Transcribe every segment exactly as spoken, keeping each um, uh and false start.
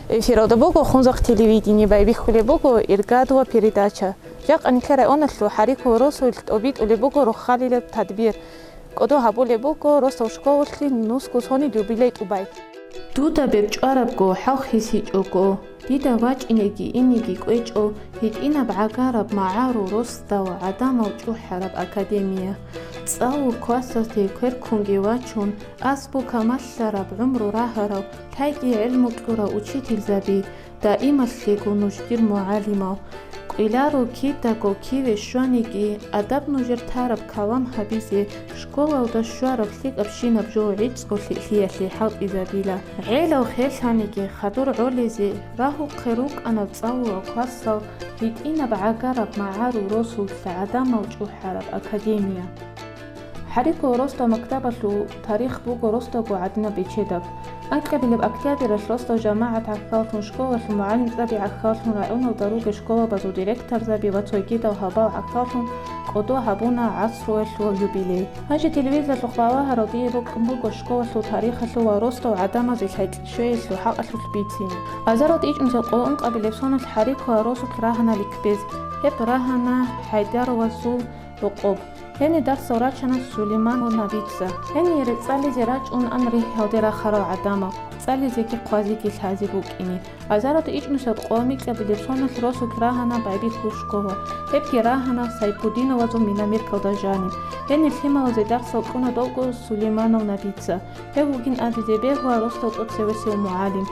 Эфиралда буго Хунзахъ телевидение, байбихьулеб буго «Иргадула» передача. Жакъа нилъер районалъул ХӀарикул росулъ тӀобитӀулеб буго рохалилаб тадбир. КӀодо гьабулеб буго росдал школалъе нусго сонил юбилей тӀубай. Дуда бер чӀварабго, хӀалхьисичӀого, дида вачӀинеги инеги кӀвечӀо, гьитӀинаб гӀагараб магӀарул росдал гӀадамал чӀухӀараб академия. ЦӀалул классазде кверкунги вачун, азбука малъараб, гӀумру рагьарав, лъайги гӀелму кьурав учительзаби, даималъего нуж, дир мугӀалимал. Кьвеларо кидаго киве щваниги, адаб нужер тараб калам гьабизе, школалда щвараб лъикӀабщинаб жо гӀицӀго лъикӀлъиялъе хӀалтӀизабила. ГӀелал херлъаниги хадур гӀолизе, рагьухъе рукӀана цӀалула классал, гьитӀинаб гӀагараб магӀарул росулъа гӀадамал чӀухӀараб академия. ХӀарикул росдал мактабалъул тарих буго росдалго гӀадинаб бечедаб. Анкьабилеб октябралъ росдал жамагӀат гӀахьаллъун, школалъул мугӀалимзаби гӀахьаллъун, районалда ругел школабазул директорзаби ва цойгидал гьабал гӀахьаллъун кӀодо гьабуна гӀасруялъул юбилей. Гьанже телевизорлъухъ балагьарал дие бокьун буго школалъул тарихалъул ва росдал гӀадамазе лъай-кьишоялъул хӀакъалъулъ бицине. Азаралда ичӀнусиялда къоло ункъабилеб соналъ ХӀарикулал росулъ рагьана ликбез. Гьеб рагьана ХӀайдаровасул рокъоб. Гьенир дарсал рачана Сулейманов Набица. Гьенире цӀализе рачӀун ан рихӀалде рахарал гӀадамал, цӀализеги хъвазеги лъазе букӀине. Азаралда ичӀнусиялда къоло микьабилеб соналъ росулъ рагьана Байбихьул школа. Гьебги рагьана Сайпудиновазул Миномеркалда жаниб. Гьенир лъималазе дарсал кьуна довго Сулейманов Набица. Гьев вугин абизе бегьула росдал тӀоцевесев мугӀалим.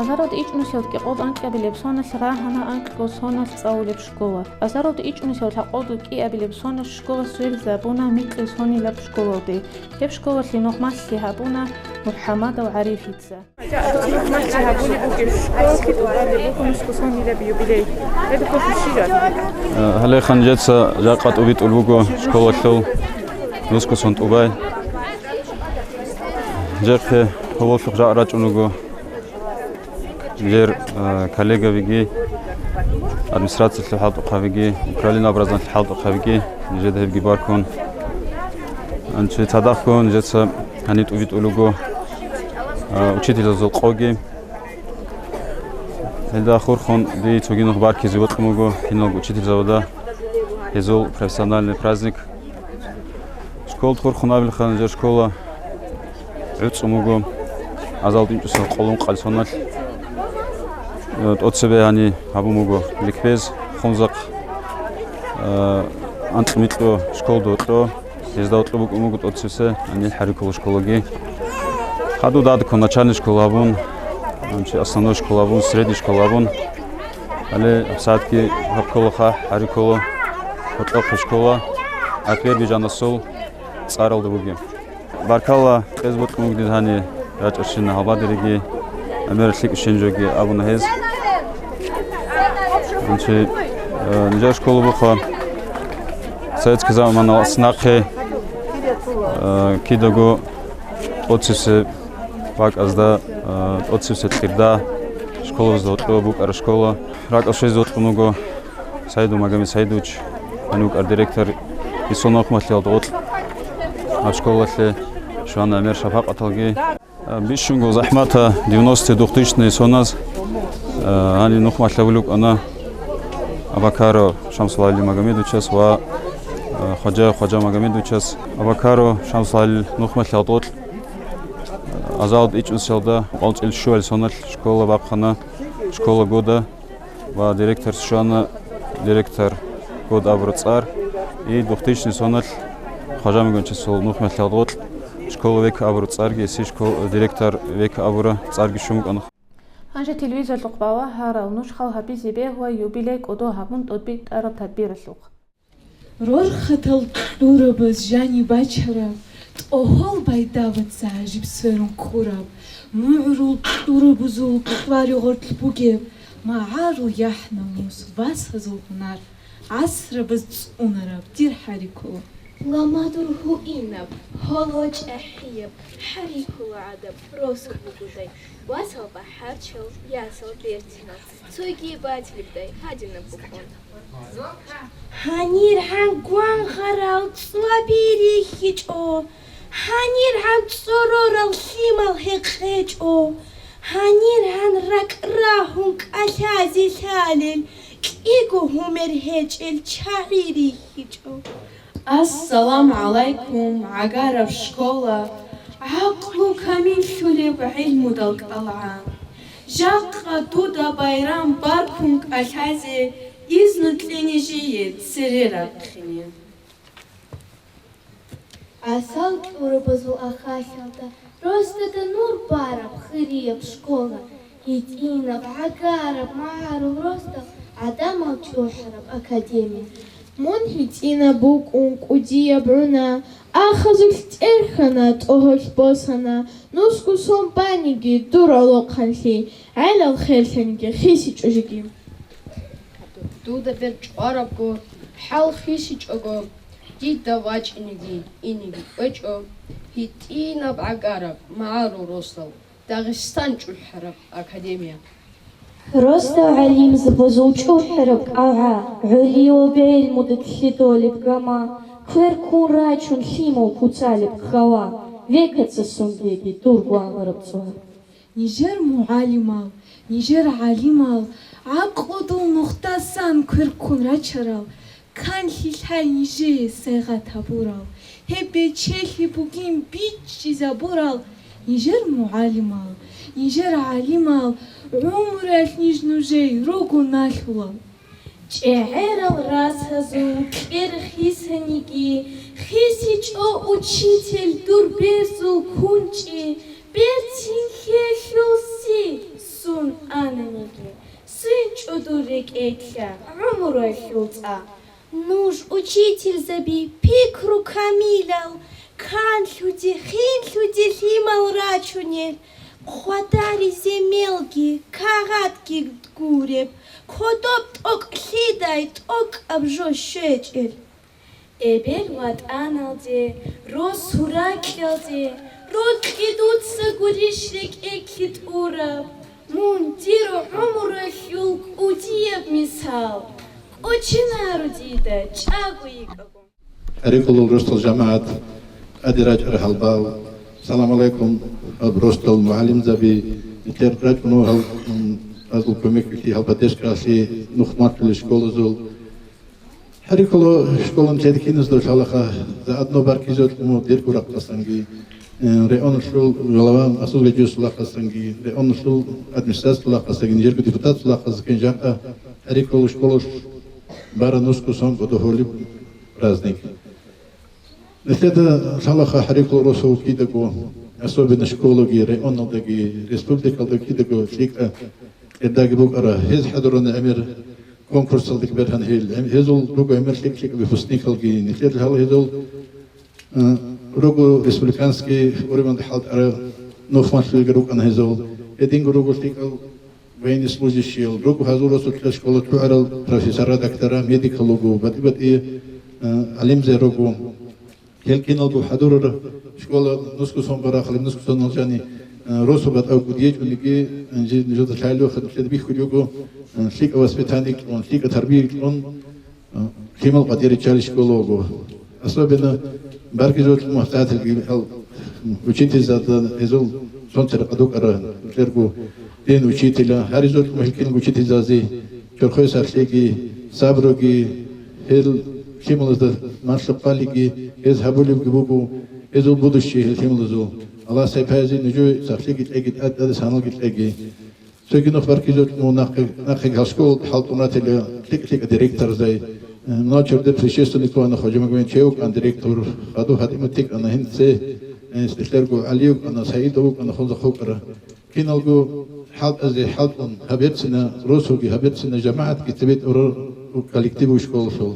Азаралда ичӀнусиялда кӀикъоялда анкьабилеб соналъ рагьана анкьго соналъ цӀалулеб школа. Азаралда ичӀнусиялда лъабкъоялда кӀиабилеб соналъ школа сверизабуна микьил сонилаб школалде. Гьеб школалъе нухмалъи гьабуна МухӀамадов ГӀарифица. Нухмалъи гьабулеб бугеб школалъе тӀубалеб буго нусго сонилаб юбилей. Гьеб кколъ щиб? Э, гьале ханжеца жакъа тӀубитӀул буго школалъул нусго сон тӀубай. Нижехъе гьоболлъухъ жакъа рачӀун руго. Нижер, э, коллегабиги, администрациялъул хӀалтӀухъабиги, управление образованиялъул хӀалтӀухъабиги, нижеда гьебги баркун. Анчи цадахъго нижеца гьаниб тӀубитӀулего, э, учительзабазул къоги. Гьелда хурхун дие цоги нух баркизе бокьун буго киналго учительзабазда гьезул профессиональный праздник. Школалда хурхун абилха, нижер школа гӀуцӀун буго азалда ичӀнусиялда къоло ункъабилеб соналъ. Э, тӀоцебе гьаниб гьабун буго ликбез, Хунзахъ, э, анкьго-микьго школалда гьоркьоб, гьезда гьоркьоб букӀун буго тӀоцебесеб гьаниб ХӀарикулал школаги. Хадуб дадеккун начальный школа гьабун, гьанчи основной школа гьабун, средний школа гьабун. Гьале гьабсагӀатги гьаб кколаха ХӀарикулал гьоркьохъеб школа Акбербижанасул цӀаралда бугеб. Баркалла, кьезе бокьун буго дида гьаниб рачӀарщинал гьалбадериги, гӀемерал лъикӀаб щиб жоги абуна гьез. Гьанчи, э, нижер школа буха советский заманалъ нахъе, э, кидаго тӀоцебесеб бакӀазда, э, тӀоцебесеб кьирда школабазда гьоркьоб букӀараб школа. РакӀалде щвезе бокьун буго Саидов Магомед Саидович, гьанив вукӀарав директор, гьесул нухмалъиялда гьоркьоб гьаб школалъе щвана гӀемер шапакъаталги. Бищунго захӀматал девяностые, двухтысячные соназ, э, гьаниб нухмалъи гьабулеб букӀана Абакаров Шамсулгьали Магомедовичас ва, э, Хваджаев Хваджа Магомедовичас. Абакаров Шамсулгьалил нухмалъиялда гьоркьоб азалда ичӀнусиялда къо цӀилъ щуабилеб соналъ школа бахъана, школа года ва директор щвана, директор год абураб цӀар, и двухтысячный соналъ Хваджа Магомедовичасул нухмалъиялда гьоркьоб школа век абураб цӀарги, си школ-, директор век абураб цӀарги щун букӀана. Гьанже телевизорлъухъ балагьарал нуж хал гьабизе бегьула юбилей кӀодо гьабун тӀобитӀараб тадбиралъухъ. Рорхатал кьурабаз жаниб бачараб, тӀогьол байдабаца гӀажиб сверун ккураб, мугӀрул кьурабазул кьвари гъоркь бугеб, магӀарул яхӀ-намус, васазул гьунар, гӀасрабаз цӀунараб дир ХӀарикула. Ламадур гьуинаб, гьоло чӀахӀияб, ХӀарикула гӀадаб росу бугодай, васал бахӀарчиял, ясал бертинал, цойги батилебдай гьадинаб букӀун. Гьанир гьан гвангъарал цӀваби рихьичӀо, гьанир гьан цӀорорал лъимал гьекъечӀо, Гьанир гьан ракӀ рагьун кӀалъазе лъалел, кӀиго гьумер гьечӀел чагӀи рихьичӀо. Ассаламу гӀалайкум, гӀагараб школа, гӀакълу камиллъулеб гӀилмудал кӀалгӀа. Жакъа дуда байрам баркун кӀалъазе изну кье нижее цере рахъине. ГӀасал кьурабазул ахалъалда росдада нур бараб хирияб школа, гьитӀинаб гӀагараб магӀарул росдал гӀадамал чӀухӀараб академия. Мун гьитӀинаб букӀун кӀудияб гӀуна, ахазулъ тӀерхьана, тӀогьолъ босана, нусго сон баниги дур гӀолохъанлъи, гӀелал херлъаниги хисичӀо жеги. Дуда бер чӀварабго, хӀал хисичӀого, дида вачӀинеги инеги кӀвечӀо, гьитӀинаб гӀагараб магӀарул росдал Дагъистан чӀухӀараб академия. Росдал гӀалимзабазул чӀухӀараб кӀалгӀа, гӀолияб гӀелмуда лъидолеб гама, квер ккун рачун лъимал куцалеб хава, векаца сундеги дур гвангъараб цӀва. Нижер мугӀалимал, нижер гӀалимал гӀакълудул нухдасан квер ккун рачарал, канлъи лъай нижее сайгъат гьабурал, гьеб бечелъи бугин бичӀчӀизабурал нижер мугӀалимал, нижер гӀалимал, гӀумруялъ ниж нужее руго налъулал. ЧӀегӀерал расазул кьер хисаниги, хисичӀо учитель дур берзул кунчӀи, берцин хьелъул си сун ананиги, синчӀо дур рекӀелъа гӀумруялъул цӀа. Нуж, учительзаби, пикру камилал, канлъуде, хинлъуде лъимал рачунел, хъвадаризе мелги, кагъатги гуреб, кодоб тӀокӀ лъидай тӀокӀаб жо щвечӀел. Эбел ватӀаналде, росу ракьалде, рокьи дуца гурищ рекӀелъе тӀураб, мун дир гӀумруялъул кӀудияб мисал, кӀоченаро дида чӀаго йикӀаго. ХӀарикъулал росдал жамагӀат, тӀаде рачӀарал гьалбал, салам гӀалайкум, аб росдал мугӀалимзаби, нилъер рачӀунев гьал, м, азул кумекалъе, гьал поддержкаялъе, нух малъулел школазул. ХӀарикъула школан тергьиназда лъалаха, заодно баркизетлъун диргурахъасанги, э, районалъул глава Асул Гьажиевасулахъасанги, районалъул администрациялахъасанги, нижерго депутаталахъасанги жакъа ХӀарикъула школалъ бара нусго сон кӀодо гьолеб праздник. Нилъеда лъалаха ХӀарикъула росу кидаго, особенно школаги, районалдаги, республикалда кидаго лъикӀа кьердаги букӀара. Гьез хӀадурана гӀемер конкурсалдаги бергьан гьел. Гьезул руго гӀемер лъикӀ-лъикӀ выпускникалги. Нилъеда лъала гьезул, э, руго республиканский уровеньда хӀалтӀара нухмалъулги рукӀана гьезул. Гьединго руго лъикӀал военнослужащийал, руго гьазул росулъа школа чӀугӀарал профессора, доктора, медикал руго, батӀи-батӀи, э, гӀалимзе руго. Гьел киналго хӀадурара школа нусго сон барахъалеб, нусго сонал жани, э, росу батӀав кӀудиечӀониги, э, жи-, нужеда лъалевха нилъеда бихьулев вуго, э, лъикӀа воспитание кьун, лъикӀа тарбия кьун, э, лъимал къватӀире чали школа вуго. Особенно барги жолъ мухӀтатилги гьал учительзабазда гьезул сонтера къадукъара кьерго дин учителя, гьари жолъ мухӀкин учительзази, чорхой сахлъиги, сабруги, гьел лъималазда малъухъалиги, гьез гьабулебги буго, гьезул будущее гьел лъималазул. Аллагь сайпазе нужее сахлъиги кьеги, тӀад-, тӀаде саналги кьеги. Цоги нух баркизетлъун нахъе, нахъе гьал школалда хӀалтӀун ратила лъикӀ-лъикӀа директорзай. Э, начарде предшественник вана Ходжамагомед Чевукан директор, хадув ГьатӀимат тикӀана гьенце, э, Стешлерго ГӀалиев кӀана, Саидов вукӀана хунзахъ вукӀара. Киналго хӀалтӀазе хӀалтӀун, гьаберцина росулги, гьаберцина жамагӀатги цебетӀ урар коллектив школалъул.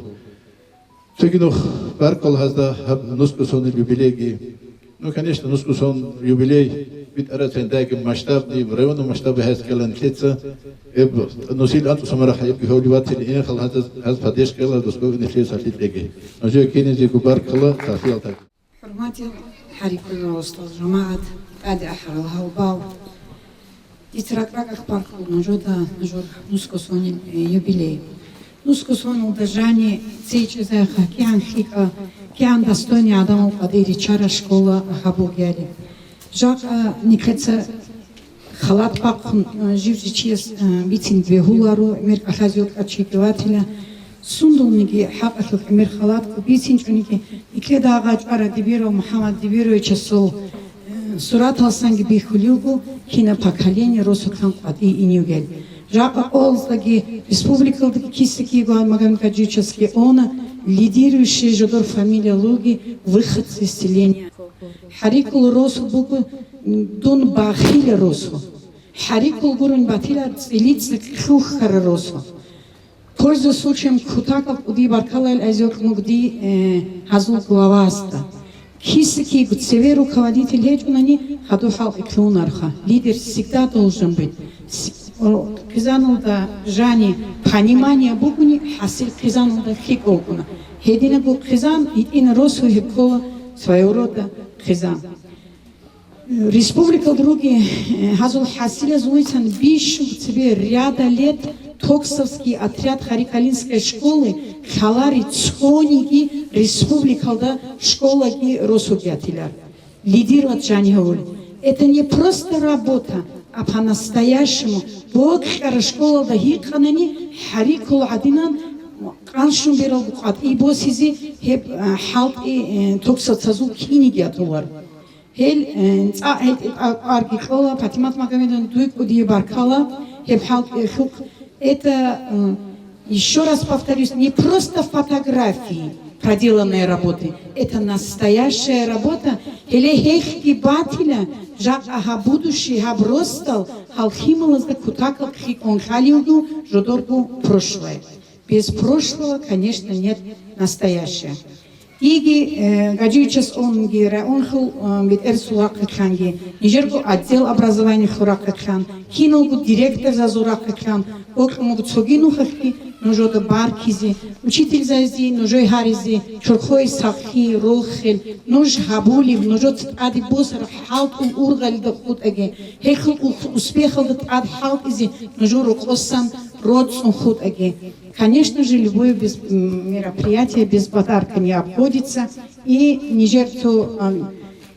Цоги нух баркал гьазда гьаб нусго сонил юбилейги. Ну, конечно, нусго сон юбилей битӀарацин дайги масштабный, в районном масштабе гьайс ккелан лъица, эб нусил анцӀусамарахъ эбги гьоли ватили инхал гьаз, гьаз поддержка ккела дусго нилъее сахлъи кьеги. Нужее киназего баркала сахлъиялда. ХӀурматиял ХӀарикъула росдал жамагӀат, тӀаде ахӀарал гьалбал. Дица ракӀ-ракӀалъ баркула нужеда, нужер нусго сонил, э, юбилей. Нусго соналда жани цей чӀезайха, кигӀан лъикӀа, кигӀан достойный гӀадамал къватӀире чара школа гьабугеяли. Жакъа нилъеца Халат бахъун, э, жив-жив чияс, э, бицин бегьуларо, гӀемер кӀалъазе вукӀа чи гьаватила. Сундулниги хӀакъалъулъ гӀемер халатго бицинчӀониги, итлъеда гъачӀвара Дибиров МухӀаммад Дибировичасул, э, сураталсанги бихьулев вуго, кина поколение росулъан къватӀий иневгел. Жакъа къоялдаги, республикалдаги киса-киего Магомед Гаджиевичасги она, лидирующая жодор фамилия луги, выходцы из селения. ХӀарикул росу буго, м, дун бахила росу. ХӀарикул гурун батила цӀили-цӀикӀ хьухьара росу. Пользуясь случаем, кутакаб кӀудияб баркалла гьезие мугъ дие, э, гьазул главасда. Киса-киего цеве руководитель гьечӀунани, хадуб хӀалкъи лъугьунарха. Лидер всегда должен быть. С-, о, хъизаналда жани понимание бугони, хӀасил хъизаналда лъикӀ вукӀуна. Гьединго хъизан, гьитӀина росу гьеб ккола своего рода хъизан. Республикалда руги, э, гьазул хӀасилазулицан бищун цебе ряда лет Токсовский отряд Харикалинской школы лъалари цониги республикалда школаги росуги атилар. Лидировать жани гьавули. Это не просто работа, а по-настоящему. Бокьара школалда гьикъанани, хӀарикул гӀадинан къанщун бералго къватӀий босизе гьеб, э, хӀалтӀи, э, токсовцазул киниги атулар. Гьел, э, цӀакъ гьел тӀа-, тӀарги кьола, Патимат Магомедовна, дуе кӀудияб баркалла, гьеб хӀалтӀи хьухь. Это, э, ещё раз повторюсь, не просто фотографии проделанные работы, это настоящая работа. Гьеле гьелъги батила, жакъа гьаб будущий, гьаб росдал, гьал лъималазда кутакаб лъикӀун лъалевги жодорго прошлое. Без прошлого, конечно, нет настоящего. Диги, э, Гаджиевичас онги, районхул, э, бетӀерсул рахъалъанги, нижерго отдел образованиехул рахъалъан, киналго директорзазул рахъалъан, бокьун буго цоги нухалъги нужеда баркизе, учительзазе нужее гьаризе, чорхое сахлъи, рохел, нуж гьабулеб, нужеца тӀаде босараб хӀалтӀул ургъалида хутӀаги, гьелъул ус-, успехалда тӀад хӀалтӀизе нужер рокъосан роцӀцӀун хутӀаги. Конечно же, любое без, м, мероприятие без подарка не обходится. И нижер цо, ам,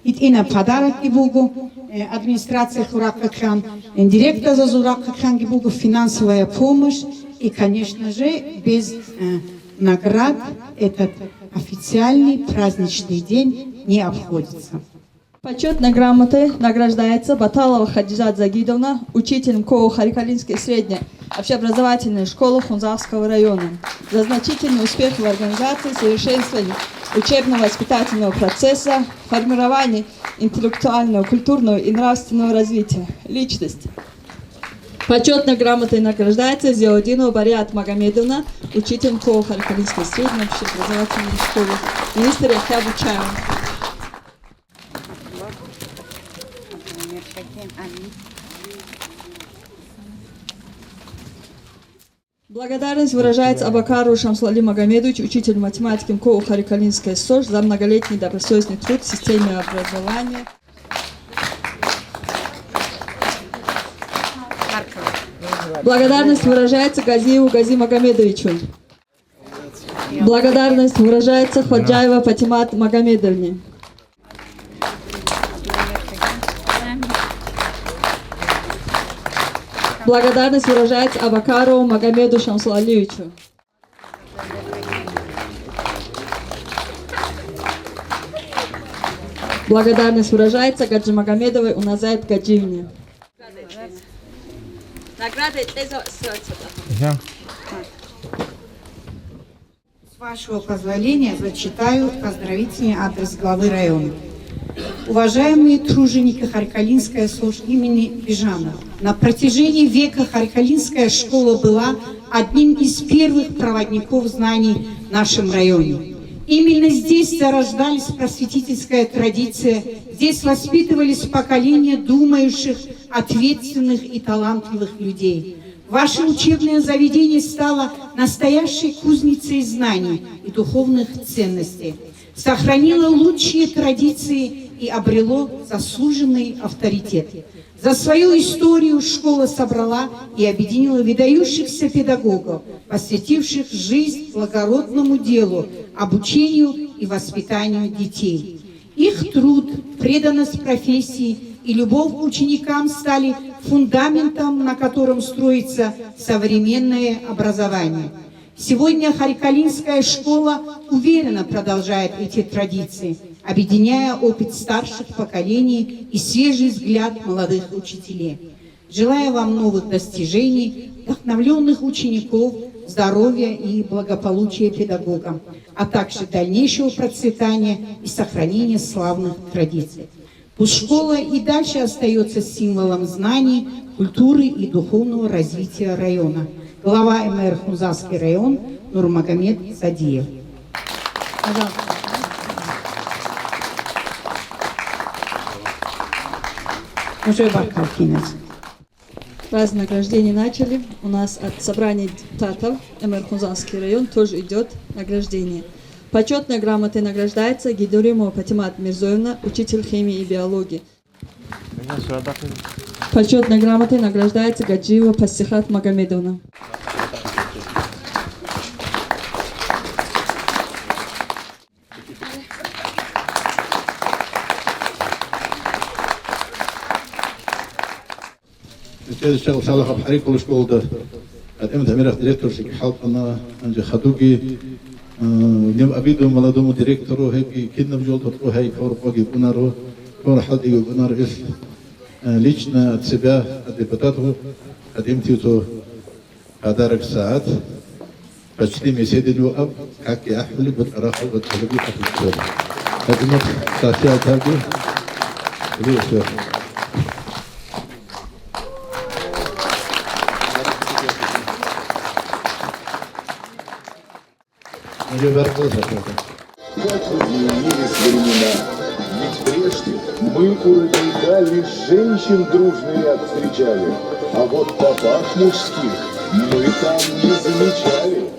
гьитӀинаб подарокги буго, э, администрациялъул рахъалъан, э, директорзазул рахъалъанги буго финансовая помощь. И, конечно же, без, э, наград этот официальный праздничный день не обходится. Почётной грамотой награждается Баталова Хадижат Загидовна, учитель МКОУ Харикалинской средней общеобразовательной школы Хунзахского района, за значительный успех в организации, совершенствовании учебно-воспитательного процесса, формировании интеллектуального, культурного и нравственного развития личности. Почётной грамотой награждается Зиаудинова Бариат Магомедовна, учитель МКОУ Харикалинской средней общеобразовательной школы. Министр Яхъя Бучаев. Благодарность выражается Абакару Шамсуали Магомедович, учитель математики МКОУ Харикалинская СОШ, за многолетний добросовестный труд в системе образования. Благодарность выражается Газиеву Гази Магомедовичу. Благодарность выражается Ходжаева Патимат Магомедовне. Благодарность выражается Абакарову Магомеду Шамсуалиевичу. Благодарность выражается Гаджимагомедовой Уназаят Гаджиевне. Награда и кьеза ситуация. С вашего позволения зачитаю поздравительный адрес главы района. Уважаемые труженики Харькалинская СОШ имени Бижанова, на протяжении века Харькалинская школа была одним из первых проводников знаний в нашем районе. Именно здесь зарождалась просветительская традиция, здесь воспитывались поколения думающих, ответственных и талантливых людей. Ваше учебное заведение стало настоящей кузницей знаний и духовных ценностей, сохранило лучшие традиции и обрело заслуженный авторитет. За свою историю школа собрала и объединила выдающихся педагогов, посвятивших жизнь благородному делу, обучению и воспитанию детей. Их труд, преданность профессии и любовь к ученикам стали фундаментом, на котором строится современное образование. Сегодня Харикалинская школа уверенно продолжает эти традиции, объединяя опыт старших поколений и свежий взгляд молодых учителей. Желаю вам новых достижений, вдохновлённых учеников, здоровья и благополучия педагогам, а также дальнейшего процветания и сохранения славных традиций. Пусть школа и дальше остаётся символом знаний, культуры и духовного развития района. Глава М Р Хунзахский район Нурмагомед Садиев. Пожалуйста. Уже баркал киназ. Раз награждение начали, у нас от собрания депутатов М Р Хунзахский район тоже идёт награждение. Почётной грамотой награждается Гидуримова Патимат Мирзоевна, учитель химии и биологии. Почётной грамотой награждается Гаджиева Пасихат Магомедовна. Нилъеда щал лъалахъаб хӀарикьула школалда гьатӀимат гӀемерах директорлъиги хӀалтӀана, гьанже хадуги, а, нив обидун молодому директору, гьебги кинаб жолда тӀу гьай каврукъоги букӀунаро, кавра хӀалтӀиги букӀунаро ил, а, лично от себя, от депутатов, гьатӀиматив цо Подарок сагӀат, почти меседилъ аб, каки ахӀулеб бутӀарахъал батӀалъуги ахӀулеб. Хадимат сахияталги, ресо. Как изменились времена. Ведь прежде мы уродника лишь женщин дружный ряд встречали, а вот папах мужских мы там не замечали.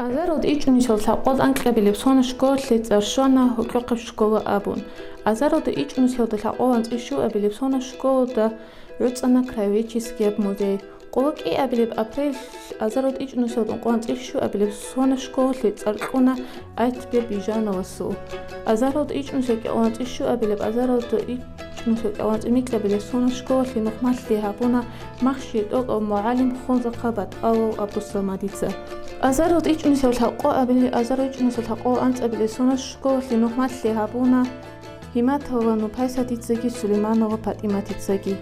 Азаралда ичӀнусиялда лъабкъоялда анкьабилеб соналъ школалъе цӀар щвана, гьоркьохъеб школа абун. Азаралда ичӀнусиялда лъабкъоялда анцӀила щуабилеб соналъ школалда гӀуцӀана краеведческияб музей. Къоло кӀиабилеб апрель азаралда ичӀнусиялда ункъоялда анцӀила щуабилеб соналъ школалъе цӀар кьуна Айтбек Бижановасул. Азаралда ичӀнусиялда кӀикъоялда анцӀила щуабилеб, азаралда ичӀнусиялда кӀикъоялда анцӀила микьабилеб соналъ школалъе нухмалъи гьабуна махщел тӀокӀав мугӀалим Хунзахъа БатӀалов ГӀабдусамадица. Азаралда ичӀнусиялда лъабкъоабилеб, азаралда ичӀнусиялда лъабкъоялда анцӀабилеб соналъ школалъе нухмалъи гьабуна Гьиматова Нупайсатицаги Сулейманова ПатӀиматицаги.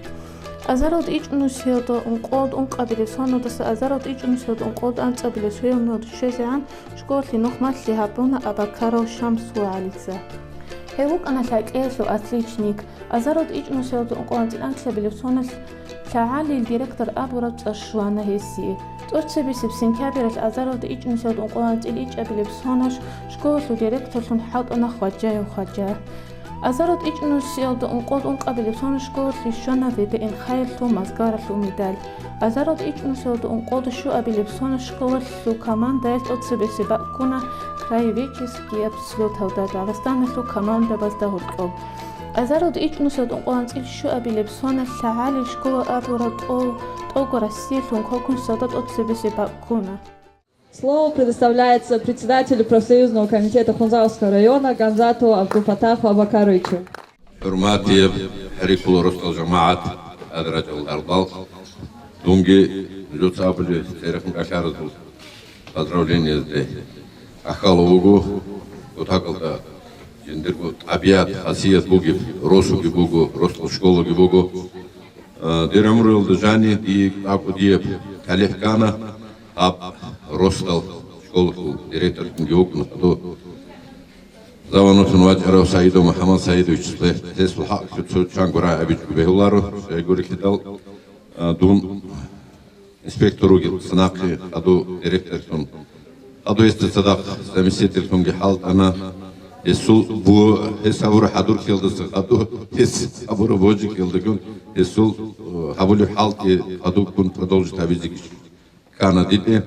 Азаралда ичӀнусиялда ункъоялда ункъабилеб соналдаса азаралда ичӀнусиялда ункъоялда анцӀабилеб соналде щвезегӀан школалъе нухмалъи гьабуна Абакаров Шамсугьалица. Гьев вукӀана лъабкъоялъул отличник. Азаралда ичӀнусиялда ункъоялда анцӀила анкьабилеб соналъ лъагӀалил директор абураб цӀар щвана гьесие. ТӀоцебесеб сентябралъ азаралда ичӀнусиялда ункъоялда анцӀила ичӀабилеб соналъ школалъул директорлъун хӀалтӀана Хваджаев Хваджа. Азаралда ичӀнусиялда ункъоялда ункъабилеб соналъ школалъе щвана ВДНХ-ялъул мазгаралъул медаль. Азаралда ичӀнусиялда ункъоялда щуабилеб соналъ школалъул командаялъ тӀоцебесеб бакӀ ккуна краеведческияб слёталда, Дагъистаналъул командабазда гьоркьоб. Азаралда ичӀнусиялда ункъоялда анцӀила щуабилеб соналъ лъагӀалил школа абураб тӀо-, тӀокӀаб Россиялъул конкурсалда тӀоцебесеб бакӀ ккуна. Слово предоставляется председателю профсоюзного комитета Хунзаховского района Гамзатову Абдулфатаху Абакаровичу. ХӀурматияб хӀарикьул росдал жамагӀат, гӀадрачӀал гьардал, дунги жуца абулеб церехун кӀалъаразул поздравлениязде ахӀулеб буго, кутакалда жиндирго тӀабигӀат, хасият бугеб росуги буго, росдал школаги буго. Э, дир гӀумруялда жани дие кӀвар кӀудияб талихӀ ккана, гьаб росдал школалъул директорлъунги вукӀун хадув. Заванутун вачӀарав Саидов МухӀаммад Саидович, гьесул хӀакъалъулъ цо чанго рагӀи абичӀого бегьуларо, щайгурелъидал, а, дун инспектор вугев цинахъе, хадув директорлъун, хадув гьесда цадахъ заместительлъунги хӀалтӀана. Гьесул бу-, гьес гьабураб хӀадурлъиялдаса хадув, гьес гьабураб божи-кьелдагун гьесул, э, гьабулеб хӀалтӀи хадубккун продолжить гьабизеги ккана диде.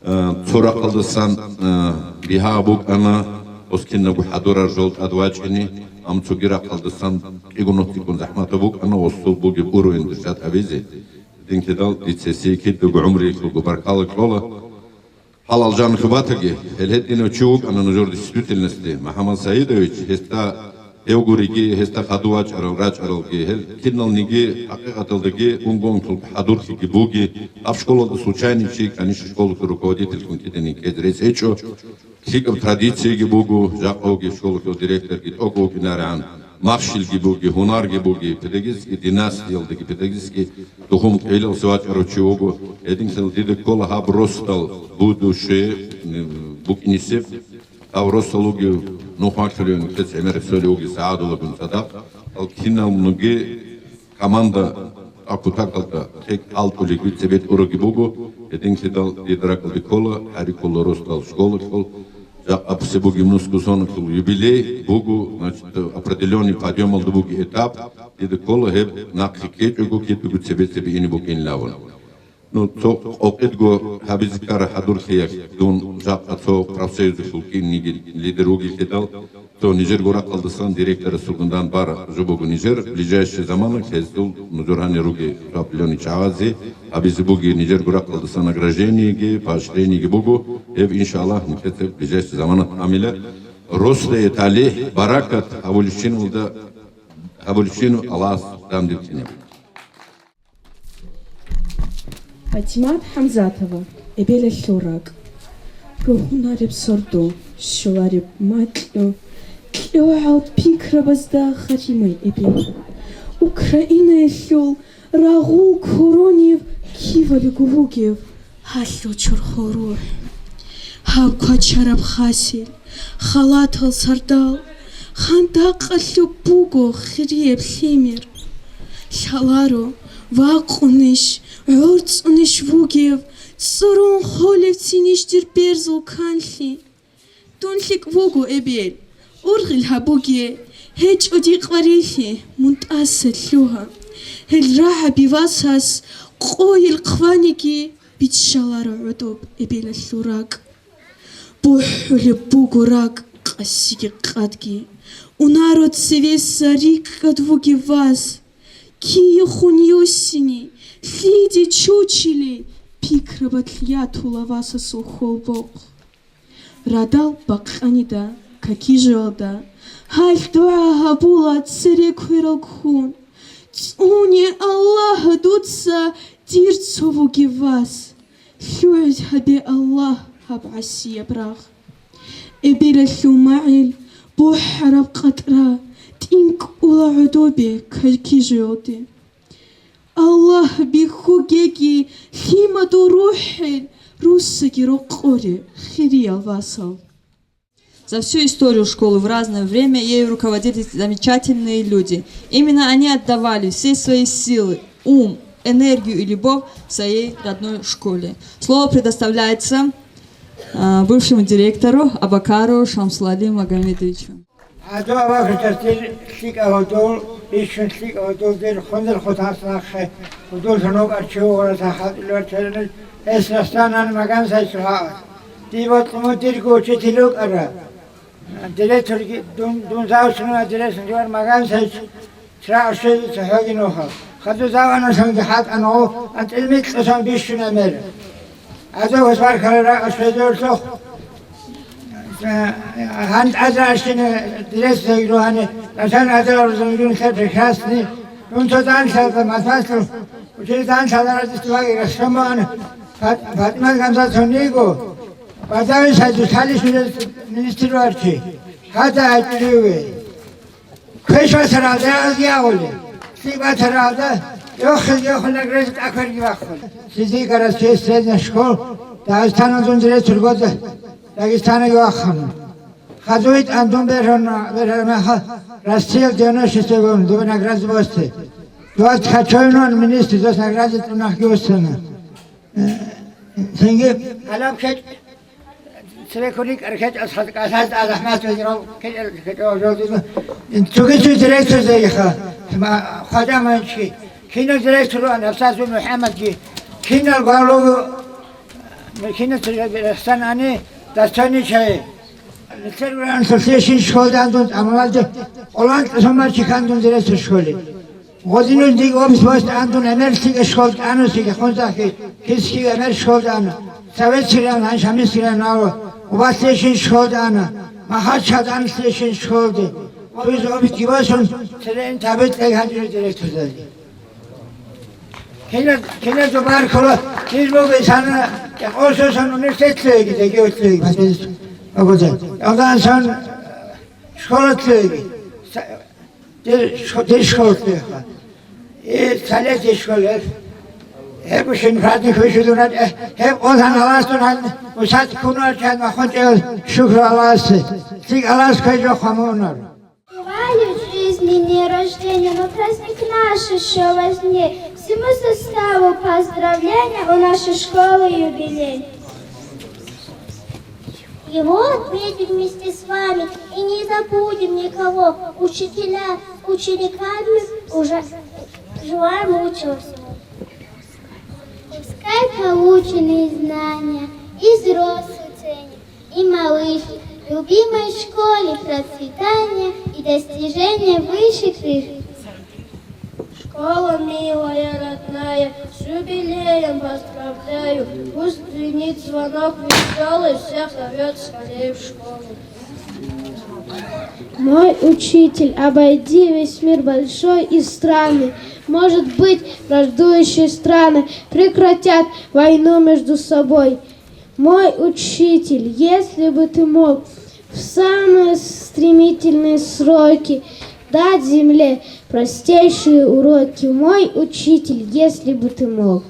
Э, цо рахъалдасан, э, бигьа букӀана, гьес кинабго хӀадурал жол тӀад вачӀине, амма цоги рахъалдасан кӀиго нуцӀиккун захӀматаб букӀана, гьесул бугеб уровень держать гьабизе. Гьединлъидал дица гьесие кидаго гӀумруялъулго баркала кьола. Гьалал жанлъи батаги, гьел гьединав чи вукӀана нужер действительности, МухӀаммад Саидович, гьесда гьев гуриги, гьесда хадув вачӀарал, рачӀаралги, гьел киналниги хӀакъикъаталдаги унго-ункулги хӀадурлъиги буги, гьаб школалда случайный чи, конечно, школалъул руководительлъун киданиги ккезе рес гьечӀо. ЛъикӀаб традицияги буго, жакъа вугев школалъул директорги тӀокӀ вукӀинарегӀан, махщелги буги, гьунарги буги, педагогический династиялдаги, педагогический духун кьелалъе вачӀарав чи вуго. Гьединлъидал дида ккола гьаб росдал будущее, м, букӀинисеб, гьаб росдал вугев нухмалъулев нилъеца гӀемер рехсолев вугев СагӀадуллагун цадахъ. Гьал киналниги команда а кутакалда тӀекӀ хӀалтӀулеб цебетӀ уроги буго, гьединлъидал дида ракӀалде ккола, гьариккула росдал школалъул, жакъа бугеб нусго соналъул юбилей буго, значит, определённый подъёмалда буго этап, дида ккола гьеб нахъе ккечӀого кидаго цебе-цебе ине букӀинилавун. Ну, цо къокъидго гьабизе ккараб хӀадурлъиялъ дун жакъа цо профсоюзалъул кинниги лидер вугелъидал, То нижер гурахъалдасан директорасулгун дан бар жо буго нижер, ближайший замана гьезул нузер гьанир руги цо определённый чагӀазе абизе буги нижер гурахъалдасан награждениеги, поощрениеги буго. Гьеб, иншаллагь, нилъеца ближайший замана тӀамила. Росдае талихӀ, баракат гьабулищинвалда, гьабулищинав Аллагьас дандилъинаб. Патимат ХӀамзатова, «Эбелалъул ракӀ». Ругьунареб сордо, щолареб макьу, кьогӀал пикрабазда халимай эбел. Украинаялъул рагъул куронив кивалиго вугев гьалъул чорхол рухӀ. Гьаб квачараб хасил, халатал сардал, хандакъалъуб буго хирияб лъимер. Лъаларо, вакъунищ, гӀорцӀунищ вугев, цӀурун холев цинищ дир берзул канлъи. Дун лъикӀ вуго, эбел, ургъел гьабуге, гьечӀо дикъ варилъи, мун тӀаса лъугьа. Гьел рагӀаби васас къойил хъваниги, биччаларо гӀодоб эбелалъул ракӀ. БухӀулеб буго ракӀ къасиги къадги. Унаро цевеса рикӀкӀад вугев вас. Кие хун юссини, лъиде чучили, пикрабалъ ятула васасул хьолбохъ. Радал бакъанида, какижалда, гьалъ дугӀа гьабула цере кверал ккун. ЦӀуне Аллагь дуца дир цо вугев вас. ЛъугӀиз гьабе Аллагь гьаб гӀасияб рагъ. Эбелалъул магӀил бухӀараб къатӀра тӀинкӀула гӀодобе какижуялде. Аллагь бихьугеги лъимадул рухӀел руссаги рокъоре, хириял васал. За всю историю школы в разное время ею руководили замечательные люди. Именно они отдавали все свои силы, ум, энергию и любовь своей родной школе. Слово предоставляется, а, бывшему директору Абакару Шамсулали Магомедовичу. ГӀадугьа вахрутас дир лъикӀа гьудул, бищун лъикӀа гьудул дир хунзар хутас нахъе, гьудул лъун вукӀар чи вугъурас ахӀатӀилвар черанил, гьес рахсанан Магомед Сайчугьаас. Дие бокьун дирго учитель вукӀара. Директорги дун, дун завучун ва директорги вар Магомед Сайчугьаас. Чирагъ щвезе цохӀоги нухал. Хадур заваналъунги хӀалтӀана гъов, анцӀил микьасан бищуна мер. Аза гьосбаркалда ракӀа щвезевлъухъ. Гьан тӀадра ащина директорги ругьани, Рамзан Азаров замгун лъе прекрасный. Дун цо данлъалда, Матмаслъун, учили данлъалда разистиваги рахсамуан, Фат-, Фатимат Гамзатовниго, Бадавин Сайдусалищ министр варчи. Гьада гьачӀуриве. Квеш ватаралда азги агъули, лъикӀ ватаралда, йохиз-йохун нагрез тӀакверги вахъун. Сизи городские средние школ Дагестаналдун директор года Дагестанаги вахъана. Хадуй тӀандун бергьана, бергьана меха, Россия девяносто седьмой год, дуба наград босте. Дуа Ткачевнун министр дос награде тӀунахги вуссана. Цинги гьалаб кьечӀ, цебеккун рикӀкӀар кьечӀ, асхӀад-, асхӀад-, азахӀмат вегӀрав кьечӀ-, кьечӀ-, жолдизу. Цоги цо директор зегиха, ма-, Хважа Манчи, кинал директор ван, Абсазу МухӀаммадги, кинал главлого, кинал цо Рахсан ани, Дастани чай. Нилъер ван сосиешин школда андун, амалалде, Олан Сомарчи кандун директор школи. Гъодинул диг обс бос андун эмер лъикӀа школда ана, сиги хунзахи, киски эмер школда ана. Советский район, гьанже Шамилский район ава, Убаслъешин школда ана, Махачкалда анлъешин школде. Туз обс гибасун, церен табет лег гьанжире директордаги. Кинер, кинер зубар ккола, кир буго исана, кӀекъососан университет леги, деги леги, патент. Обозе. Алдан сон школа леги. Дир шко-, дир школалъе ха. Э, цалъе дир школалъе. Гьеб шин фадни хвешудурал, э, гьеб къолан Аллагьасдун гьан, усад ккунуарчан махун чӀел, шукру Аллагьасе. ЛъикӀ Аллагьас квей жо хъамунар. Бывали в жизни дни рождения, но праздник наш ещё важней. Всему составу поздравления, у нашей школы юбилей. Его отметим вместе с вами и не забудем никого. Учителя, учениками уже желаем лучшего всего. Пускай полученные знания и взрослые ценят, и малыши В любимой школе процветание и достижение выше крыши. Школа милая, родная, с юбилеем поздравляю. Пусть звенит звонок весёлый, всех зовёт скорее в школу. Мой учитель, обойди весь мир большой и странный. Может быть, враждующие страны прекратят войну между собой. Мой учитель, если бы ты мог в самые стремительные сроки дать земле простейшие уроки. Мой учитель, если бы ты мог.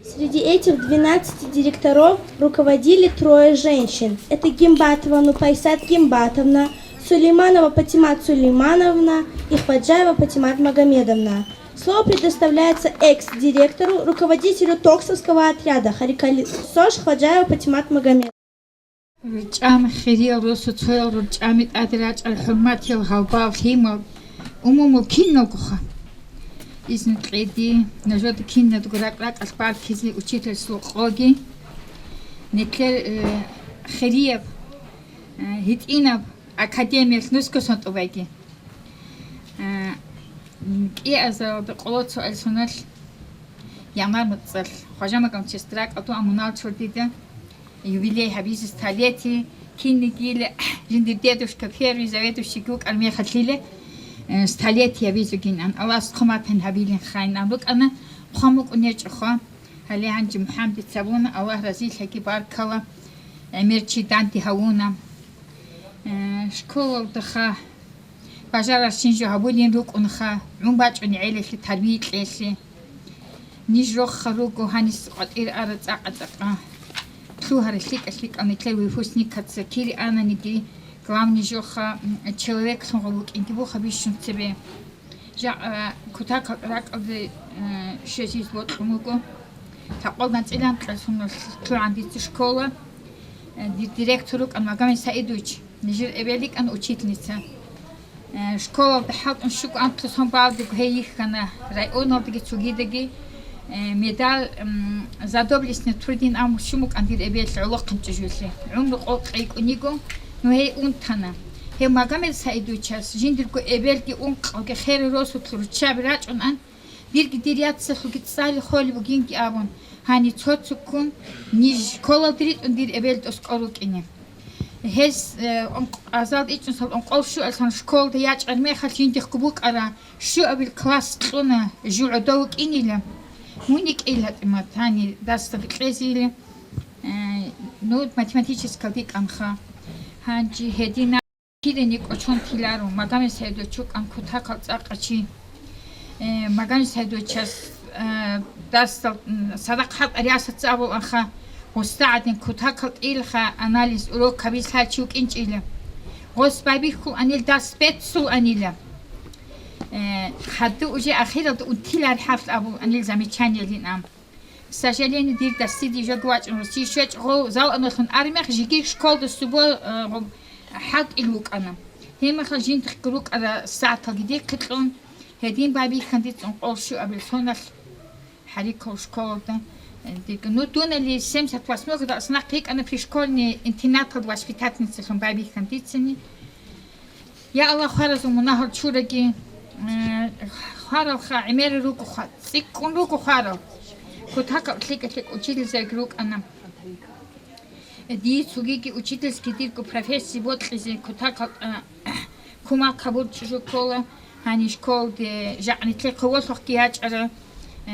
Среди этих двенадцати директоров руководили трое женщин. Это Гимбатова Нупайсат Гимбатовна, Сулейманова Патимат Сулеймановна и Хваджаева Патимат Магомедовна. Слово предоставляется экс-директору, руководителю Токсовского отряда Харикали СОШ Хваджаева Патимат Магомедовна. РучӀами хириял росу цоял ручӀами тӀаде рачӀал хӀурматиял гьалбал лъимал умумул киналгоха. Изну кьеди, нужеда кинадго ракӀ-ракӀалъ баркизе учительсул къоги. Нилъер, э, хирияб, э, гьитӀинаб академиялъ нусго сон тӀубайги. Э, КӀиазалда къоло цоалъ соналъ, январь муцӀалъ, Хважа Магомчес ракӀалду амунал чордида юбилей гьабизе столетие, кинигил жиндир дедушка первый заведующий вукӀар мехалъила, э, столетие гьабизегинан, Аллагьас хъуматан гьабилин хайинан рукӀана, хъван букӀун гьечӀоха. Гьале гьанже МухӀаммадица абуна, Аллагь разилъаги баркала, гӀемер чи данде гьавуна. Э, школалдаха бажарарщин жо гьабулин рукӀунха, гӀун бачӀун гӀелалъе, тарбия кьелъе. Ниж рохха руго гьанис къватӀир ара цӀакъа-цӀакъа. Лъугьара лъикӀа-лъикӀал нилъер выпускникаца кири ананиги, главный жоха, м, человеклъун гъо вукӀинги буха бищун цебе. Жа-, а, кутакал ракӀалде, э, щвезиз бокьун вуго. Такъолдан цӀилан кьалсуналъ лъугӀан дица школа. Э, ди-, директор рукӀан Магомед Саидович, нижер эбел йикӀан учительница. Э, школалда хӀалтӀун щукӀан тӀасан балдего гьей йихьана, районалдаги цогидаги, э, медаль, м, «За доблестный труд» ин абун щун букӀан дир эбел гӀолохъанчӀо жуялъе. ГӀумру къокъ йикӀун йиго, ну гьей унтана. Гьев Магомед Саидовичас жиндирго эбелги ункъалги херал росулъ руччаби рачӀунан, дирги дир яцалъулги цӀали холеб бугинги абун, гьанив цо-цоккун ниж школалде ритӀун дир эбел тӀоскӀор рукӀине. Гьез, э, он-, азалда ичӀнусал ункъол щуалъан школда ячӀар мехалъ жиндихъго букӀара, щуабил класс кьуна, жив гӀодов вукӀинила. Мун йикӀила тӀимат, гьани дасда кьезила, э, ну, математическал дикӀанха. Гьанже гьедина киданиги кӀочон тиларо, Магомед Саидович вукӀан кутакал цӀакъа чи. Э, Магомед Саидовичас, э, дасдал, м, садахъ хӀалтӀа рясаца абуланха, гъосда гӀадин кутакал тӀилха анализ урок гьабилъал чи вукӀинчӀила. Гъос байбихьуланил дас беццуланила. Э, хадув уже ахиралда унтилар хӀалъ абуланил замечаниялин ам. К сожалению, дир дасиди жоги вачӀун Россия щвечӀого, зал аналъун армиях жиги школда субо, э, гъоб-, хӀалтӀил вукӀана. Гьеб мехалъ жиндихъ рукӀара сагӀаталги дихъе кьун, гьедин байбихьан дица ункъол щуабил соналъ гьарикал школалда, э, дирги. Ну, дунали семьдесят восьмого дасунахъ йикӀана пришкольный интернаталда воспитательницалъун байбихьан дицани. Я Аллагь, хваразул мунагьал чураги, э, хваралха гӀемер ругоха, цӀикӀкӀун руго хварал. Кутакал лъикӀа-лъикӀ учительзаги рукӀана. Дие цогиги учительский дирго профессия бокьизе кутакал, э, кумал кабурчӀужу ккола, гьанив школде жакъ нилъер хъувалъухъги ячӀара, э,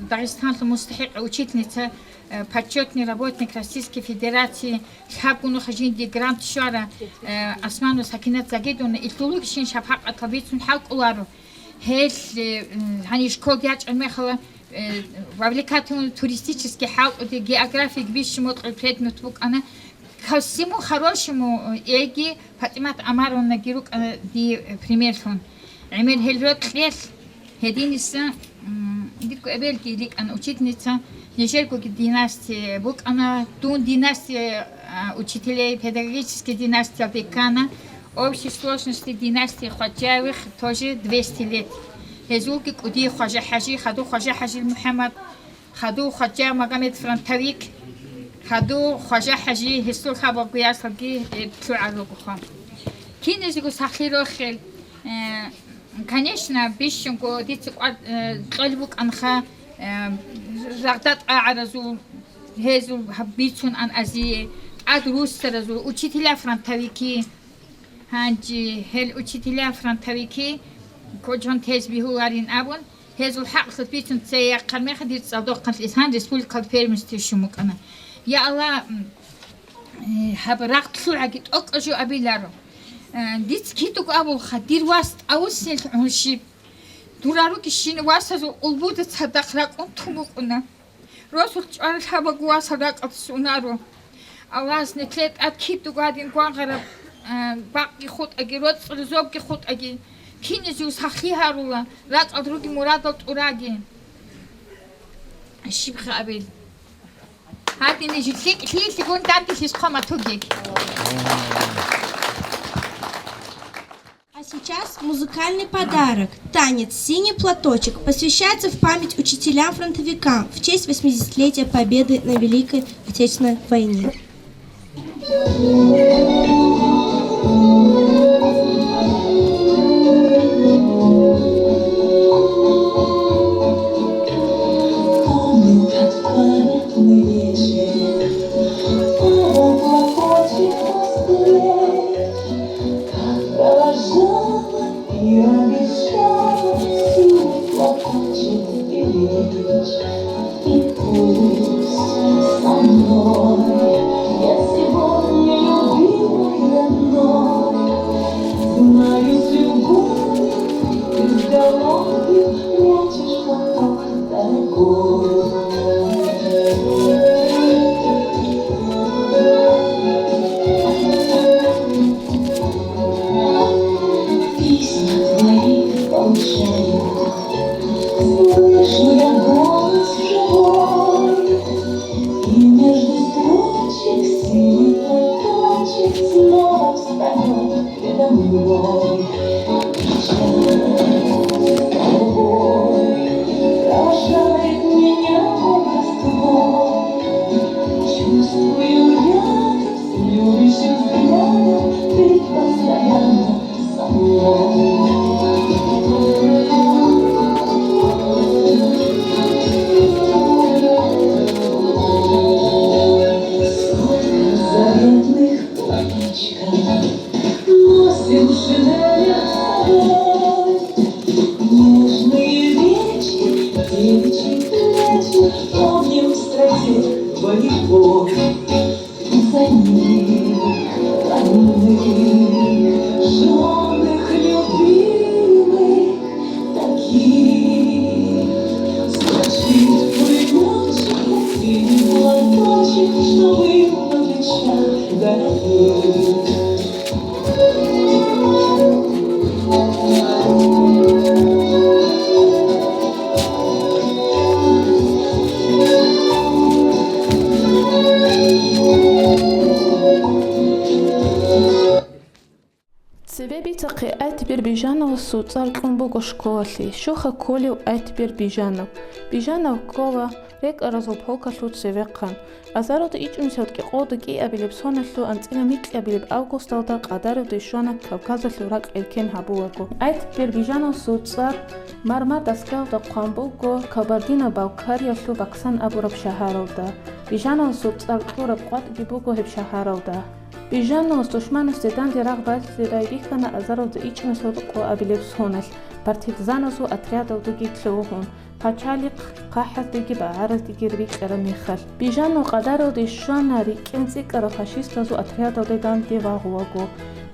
Дагъистанлъун мустахӀикъа учительница, э, почётный работник Российской Федерации, лъабгун нухъа жинди грант щвара, э, Османова Сакинат Загидовна, илъулугищин шапакъатал бицун хӀалкӀоларо. Гьел, э, гьанив школде ячӀун мехала, э, вовлекать гьун туристический хӀалтӀуде, географиялъ бищун бокьул предмет букӀана. Ко всему хорошему, э, эги ПатӀимат Амаровнаги рукӀана дие, э, примерлъун. ГӀемер гьел рокьелъ Гьединиса, м, дирго эбелги рикӀкӀана учительница, нижергоги династия букӀана, дун династия, а, учителей, педагогический династиялде ккана, общей сложности династия Хваджаевых тоже двести лет. Гьезулги кӀудияв Хважа-хӀажи, хадув Хважа-хӀажил МухӀаммад, хадув Хваджаев Магомед фронтовик, хадув Хважа-хӀажи, гьесул хабалгоясалги, э, лъугӀал ругоха. Киназего сахлъи рохел, э, Конечно, бищунго дица кӀвар-, э, кьолеб букӀанха, э, рагъда тӀагӀаразул, гьезул гьаб-, бицун ан азие, тӀад руссаразул, учителя-фронтовики. Гьанже гьел учителя-фронтовики кочон тез бигьуларин абун, гьезул хӀакълъи бицун цеяхъан мехалъ дир цӀалдохъан лъисан республикалда первенство щун букӀана. Я Аллагь, м, Э, гьаб рагъ лъугӀаги тӀокӀаб жо абиларо. Э, дица кидаго абулха, дир вас тӀавуссинилъ гӀунщиб. Дур ругищин васазул улбуда цадахъ ракӀун тун букӀуна. Росулъ чӀварал хабаго васал ракӀалдаса унаро. Аллагьас нилъее тӀад кидаго гьадин гвангъараб, э, бакъги хутӀаги, роцӀцӀалъ зобги хутӀаги, киназего сахлъи гьарула, ракӀалда ругел мурадал тӀураги. Щибха абил. Гьадинаб жо лъикӀ-лъикӀлъигун данделъи хъван батуге. А сейчас музыкальный подарок. Танец «Синий платочек» посвящается в память учителям-фронтовикам в честь восьмидесятилетия Победы на Великой Отечественной войне. Помню тот памятный вечер, память о Москве, как провожала и обещала синий платочек беречь. И пусть со мной я сегодня любимую Жёнок любимый, такие, спрячь платочек, купи платочек, чтобы на плечах дорогие. Цебе бицахъе, Айтбер Бижановасул цӀар кьун буго школалъе. Щуха кколев Айтбер Бижанов? Бижанов ккола рекӀаразул полкалъул цевехъан. Азаралда ичӀнусиялда кӀикъоялда кӀиабилеб соналъул анцӀила микьабилеб августалда къадаралде щвана Кавказалъул ракь эркен гьабулаго. Айтбер Бижановасул цӀар мармар доскаялда хъван буго Кабардино-Балкариялъул Баксан абураб шагьаралда. Бижановасул цӀар кьураб къватӀги буго гьеб шагьаралда. Бижановас душманасде данде рагъ базе байбихьана азаралда ичӀнусиялда кӀиабилеб соналъ партизаназул отрядалдаги лъугьун, пачалихъ хъахӀаздеги багӀараздеги рикӀкӀараб мехалъ. Бижанов къадаралде щвана рикӀкӀен цӀикӀкӀараб фашистазул отрядалде данде вагъулаго.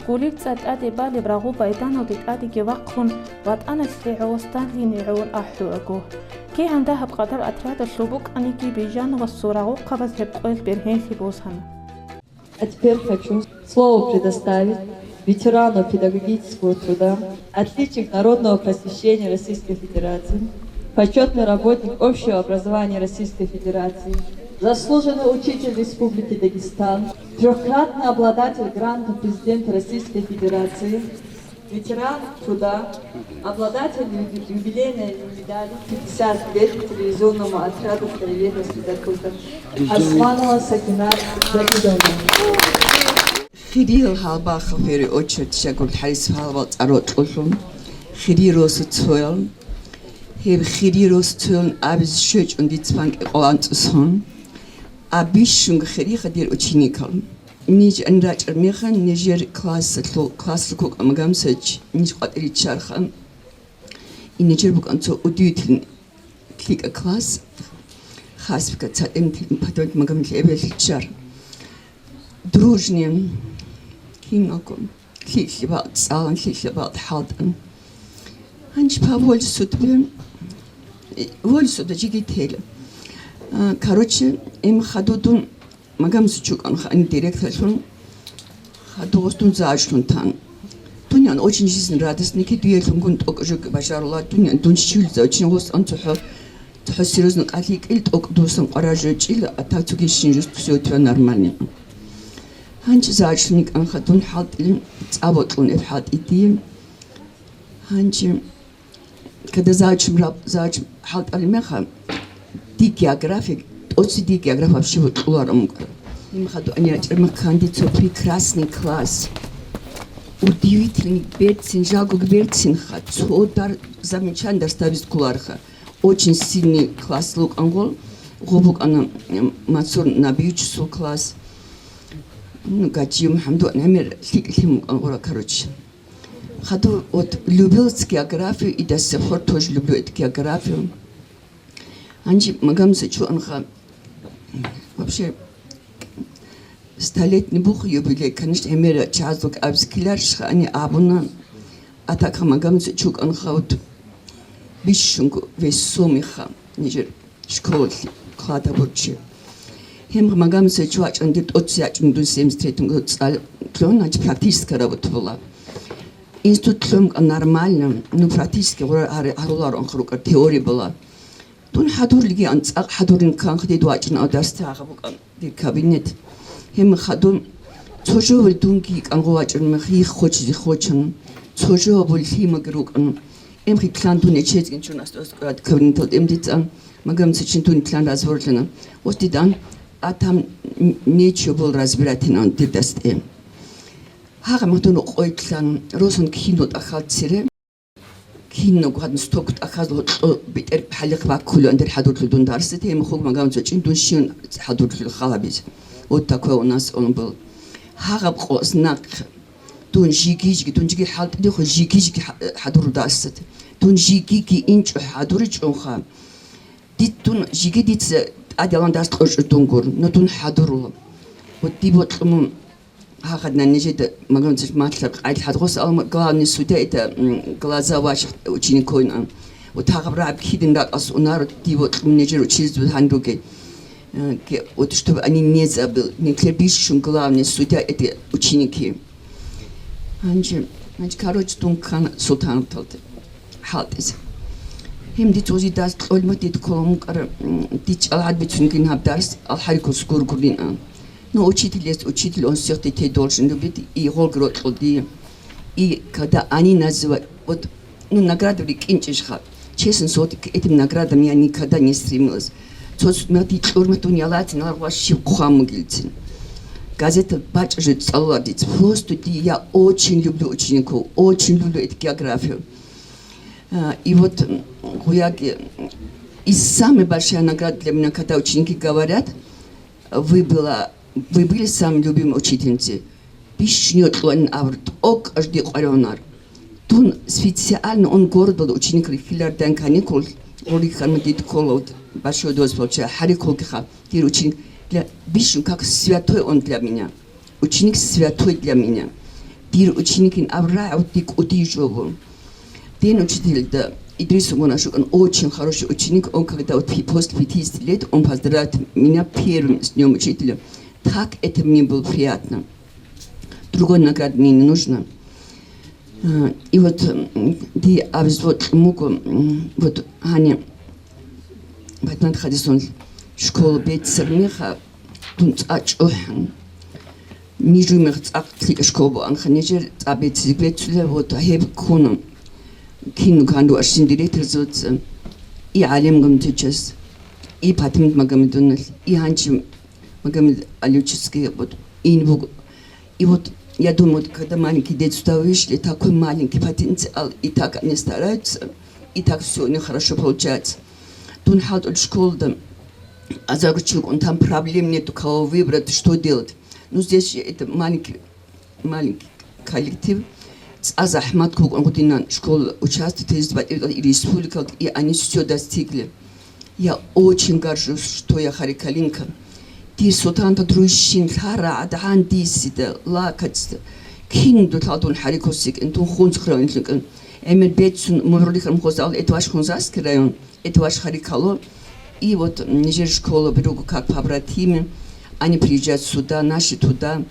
Гулеб цӀар тӀаде балеб рагъул майданалде тӀадеги вахъун, ВатӀаналъе гӀоло, Сталине гӀоло ахӀулаго. КигӀан дагьаб къадар отрядалъул букӀаниги, Бижановасул рагъухъабаз гьеб къоялъ бергьенлъи босана. А теперь хочу слово предоставить ветерану педагогического труда, отличник народного просвещения Российской Федерации, почетный работник общего образования Российской Федерации, заслуженный учитель Республики Дагестан, трёхкратный обладатель гранта президента Российской Федерации, ветеран труда, обладатель юби-, юбилейной медали пятьдесят лет телевизионному отряду «Краеведность следопытов» Османова Сакинат Давидовна. Хириял гьалбаха, в первую очередь, щай гурелъул гьалабал цӀар рокьулъун, хириял росуцоял, гьеб хириял росуцоял абизе щвечӀун дица бан кӀикъоялда анцӀцӀусан, а бищунго хириха дир ученикал. Ниж ан рачӀараб мехалъ нижер классалъул, классалъул кукӀа Магомед Мусаевич ниж къватӀире риччарха. И нижер букӀана цо удивительный лъикӀа класс, хасбика цадем подумать Магомед эбел риччар. Дружные, киналго, лъикӀлъи бакъ цӀалан, лъикӀлъи бакъ хӀалтӀан. Гьанже по воле судьбы, воле судьбы жеги тела. А, короче, им хадув дун Магомед Мусаевич вукӀана ха директорлъун, хадув гъос дун завучлъун тан. Дуниян очень жизнь радостники, дуялъунгун тӀокӀ жо бажарула, дуниян дун щивлица очень гъос ан цохӀо, цохӀо серьезно къалъикӀил, тӀокӀ дусан къвараж жо чӀил, а так цоги щин жо все у тебя нормально. Гьанже завучлъун йикӀан хадув дун хӀалтӀилин, цӀа бокьун эб хӀалтӀи дие. Гьанже Когда завуч раб-, завуч хӀалтӀараб мехалъ, дир география, тӀоцебе дир география вообще бокьулареб букӀана. Гьеб мехалъ дугӀан ячӀараб мехалъ дица прекрасный класс. Удивительный, берцин, жалго берцинха, цо дар-, замечательный дарс гьабизе кколарха. Очень сильный класс вукӀана гъо, гъо букӀана, м, Мансур Набиевичасул класс. Ну, Гачиев МухӀамад, гӀемер лъикӀ-лъим вукӀана гъора, короче. Хадув вот любил географию и до сих пор тоже люблю эту географию. Гьанже Магомед Мусаевич вукӀана ха, вообще, столетний буха юбилей, конечно, гӀемер чагӀазулги абизе ккеларищха, гьанже абуна, а так Магомед Мусаевич вукӀана ха, вот, бищунго весомый ха, нижер школалъе хъвада бурчи. Гьеб Магомед Мусаевич вачӀун дир тӀоцебе ячӀун дун семьдесят третьем году цӀар лъугьун, гьанже практическая работа була. Институт лъугӀун нормально, ну, практически гъура гьар-, гьаруларо анхъ рукӀар, теория була. Дун хӀадурлъиги анцӀакъ хӀадурлъун кканха, дид вачӀун авдарсда гьагъа букӀан дир кабинет. Гьеб мехалъ дун цо жо гьавил дунги йикӀан гъо вачӀун мех йиххочизе хочун. Цо жо гьавил лъимаги рукӀун. Гьеб мехалъ дун ячезегӀан чун ас-, ас-, кабинеталда эм дицӀан. Магомед Мусаевичин дун итлъан разборлъана. Ос дидан, а там н-, нечего было разбирать, ин ан дир дастӀе. Гьагъа махтун къойтлъан, росан кино тӀахьал цере. Кино гьадин сток тӀахьал гьоркьо бетӀер хӀалихъ баккулев андер хӀадурлъу дун дарсит, гьеб мехалъ Магомед Мусаевичин дун щиван хӀадурлъул халабиз. Вот такое у нас он был. Гьагъаб къо знак Дун жиги-жиги, дун жиги хӀалтӀидехун жиги-жиги хӀа-, хӀадурулда асад. Дун жигиги инчӀо хӀадуричӀонха. Дит-, дун жиги дица ТӀадегӀан дарс кьурчӀо дун гур, ну дун хӀадурула. Вот диб бокьун гьагъадна нижеда, Магомедович, малъа къайд хӀадгъос ал главный судья, это, м, глаза ваших учеников, а. Вот гьагъаб рагӀаб кидин ракӀалъ унар диб бокьун нижер училище гьанруге. Э, ке-, вот чтобы они не забыл, нилъер бищун главный судья это ученики. Гьанже, гьанже, короче, дун ккана Султановталде хӀалтӀизе. Гьем дица узидас кьолмат дид кколун вукӀара, м, дид чӀалгӀад бицунги гьаб дарс ал хӀарикус гургурин ан. Ну, учительец, учитель, он всех детей должен любить, и гъолги рокьул дие. И когда они называют, вот, ну, награда рикӀкӀинчӀищха. Честно, вот к этим наградам я никогда не стремилась. Цо мехди кьурма дун ялатин, ва щиб хъван мугилцин. Газета бачӀа жо цӀалула диц. Просто ди, я очень люблю учеников, очень люблю эту географию. А, и вот, м, гуяги, и самая большая награда для меня, когда ученики говорят: «Вы была, вы были самой любимой учительницей». Бищун йокьулин абур, тӀокӀ аж дикъваригӀунар. Дун специально он городалда ученик рихьилардан каникул, гъорихьарма дид ккола, вот, большой доза получая, хӀарикулгиха, дир ученик, для, бищун как святой он для меня. Ученик святой для меня. Дир ученикин абрагӀуд дикӀуди жо бугун. Дин учитель, да, Идрис Гунашукан очень хороший ученик. Он когда вот пи-, после пятидесяти лет, он поздравит меня первым с днём учителя. Так это мне было приятно. Другой награды мне не нужно. А, и вот, м, ди абиз вот муго, м, вот гьани Батмат хадисун школа беццар меха, дун цӀа чӀухӀун. Нижу мех цӀакъ лъикӀа школа буанха, нижер цӀа бецци беццула, вот гьеб ккуна. Кин гьанду ашин директорзуца, и ГӀалим Гамтичес, и Патимат Магомедовналъ, и гьанчи Магомед Алючевский, вот, ин буго. И вот я думаю, вот когда маленькие дети сюда вышли, такой маленький потенциал, и так они стараются, и так всё у них хорошо получается. Дун хӀалтӀул школада азаргучилгун, там проблем нету, кого выбрать, что делать. Ну, здесь же это маленький, маленький коллектив. ЦӀа захӀмат ккун гъудинан школа участвует, есть батӀи-, и республика, и они всё достигли. Я очень горжусь, что я харикалинка. Дир султанта дружщин лъара гӀадгӀан дисида, лакацда. Кин дулъал дун хӀарикосикӀин, дун хунзухъ равинлъикӀин. ГӀемер бецун мугӀрулихьан хозал, это ваш Хунзарский район, это ваш Харикало. И вот нижер школа беруго как побратимы, они приезжают сюда, наши туда.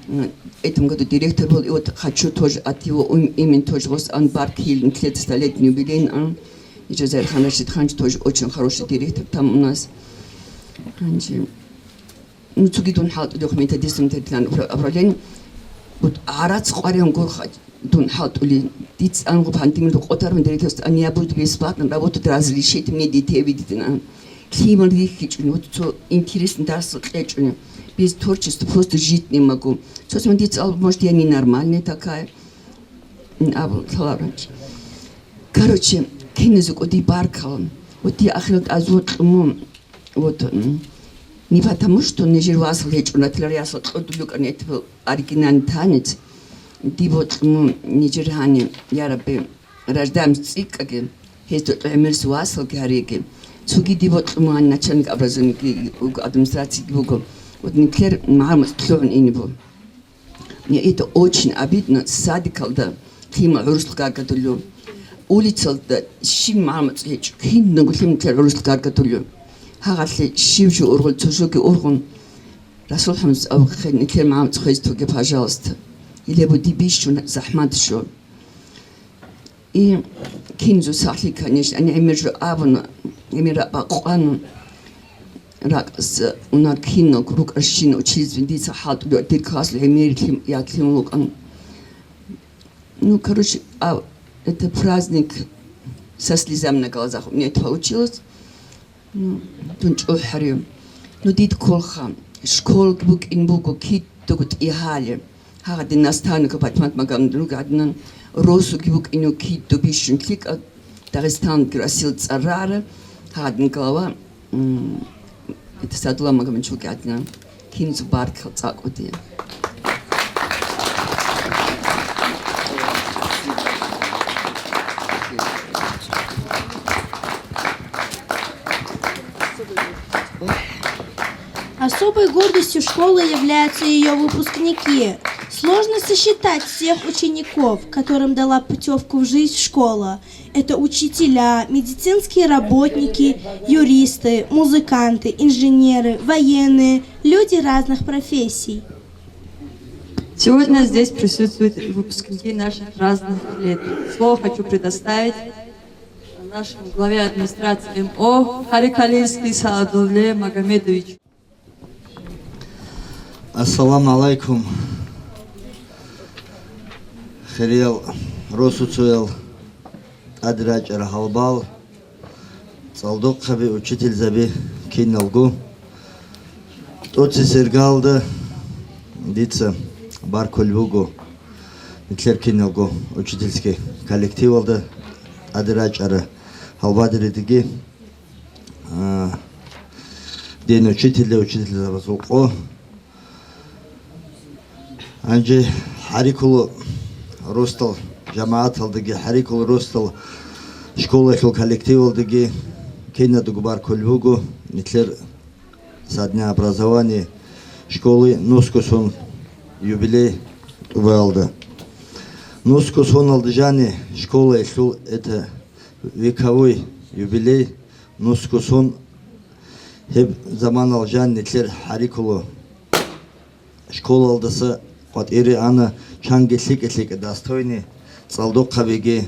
М, этом году директор был, и вот хочу тоже от его им-, имени тоже гъос ан баркилин, тридцатилетний юбилей ан. Нижер Захирхан Рашидханович тоже очень хороший директор там у нас. Гьанже, ну, цуги дун хӀалтӀулев методистун терилан управление. Вот гӀарац къваригӀун гурхъа дун хӀалтӀули. Диц ангъу пантимил къотарун директорство, а не буду бесплатно работать, разрешите мне детей видеть на. Лъимал рихьичӀуни, вот цо интересный дарс кьечӀуни. Без творчества просто жить не могу. Цо смотрите, а может, я ненормальная такая. М, абу, лъаларунчи. Короче, киназукъуди баркала. Вот я ахират азот кьуму, вот, м, не потому, что нижер васл гьечӀун, ратилар ясал кьодулукан, это был оригинальный танец. Ди вот, м, нижер гьани, я Рабби, рождаемс цӀикӀкӀаги, гьез докьа гӀемерс васалги гьариги. Цуги ди вот, м, начальник образованиеги вуго, администрациеги вуго. Вот никлер магӀармац лъугӀун инибу. Мне это очень обидно. Садикалда лъимал гӀурусла гаргадулев. Улицалда щиб магӀармац гьечӀо, кинабго лъимал гӀурусла гаргадулев. Гьагъалъе щив жо ургъул, цо жоги ургъун. Расул ХӀамзат абухъе, никлер магӀармац хвезтуге, пожалуйста. Илебу дибищун захӀмат жо. И кинзу сахлъи, конечно, ани гӀемер жо абуна, гӀемер раб бакъвана, ракӀас унар киналго рукӀарщина училизве дица хӀалтӀулев, дир класс гӀемер лъим-, ятлъин вукӀан. Ну, короче, а, это праздник со слезами на глазах у меня это получилось. Ну, дун чӀухӀарив. Ну, дид кколха, школги букӀин буго кидаго тӀигьали. Гьагъадин наставника Патимат Магомедовна руго гӀадинан, росуги букӀинев кидо бищун лъикӀа, Дагъистанги Россиял цӀар рагӀара, гьагъадин глава, м, это Садулла Магомедович вуго гӀадинан. Кинзу баркал цӀакъ вугин. Особой гордостью школы являются ее выпускники. Сложно сосчитать всех учеников, которым дала путевку в жизнь школа. Это учителя, медицинские работники, юристы, музыканты, инженеры, военные, люди разных профессий. Сегодня здесь присутствуют выпускники наших разных лет. Слово хочу предоставить нашему главе администрации МО Харикалинский Саадулле Магомедовичу. Ассаламу гӀалайкум, хириял росуцоял, тӀаде рачӀарал гьалбал, цӀалдохъаби, учительзаби киналго. ТӀоцебесеб иргаялда дица баркулеб буго нилъер киналго учительский коллективалда, тӀаде рачӀарал гьалбадеридаги, а, день учителя, учительзабазул къо. Гьанже хӀарикулу росдал жамагӀаталдаги, хӀарикулу росдал школаялъул коллективалдаги киназдаго баркулеб буго нилъер со дня образования школы нусго сон юбилей тӀубаялда. Нусго соналда жаниб школаялъул, это вековой юбилей, нусго сон. Гьеб заманалда жаниб нилъер хӀарикулу школалдаса къватӀире ана чанги лъикӀа-лъикӀа достойный цӀалдохъабиги,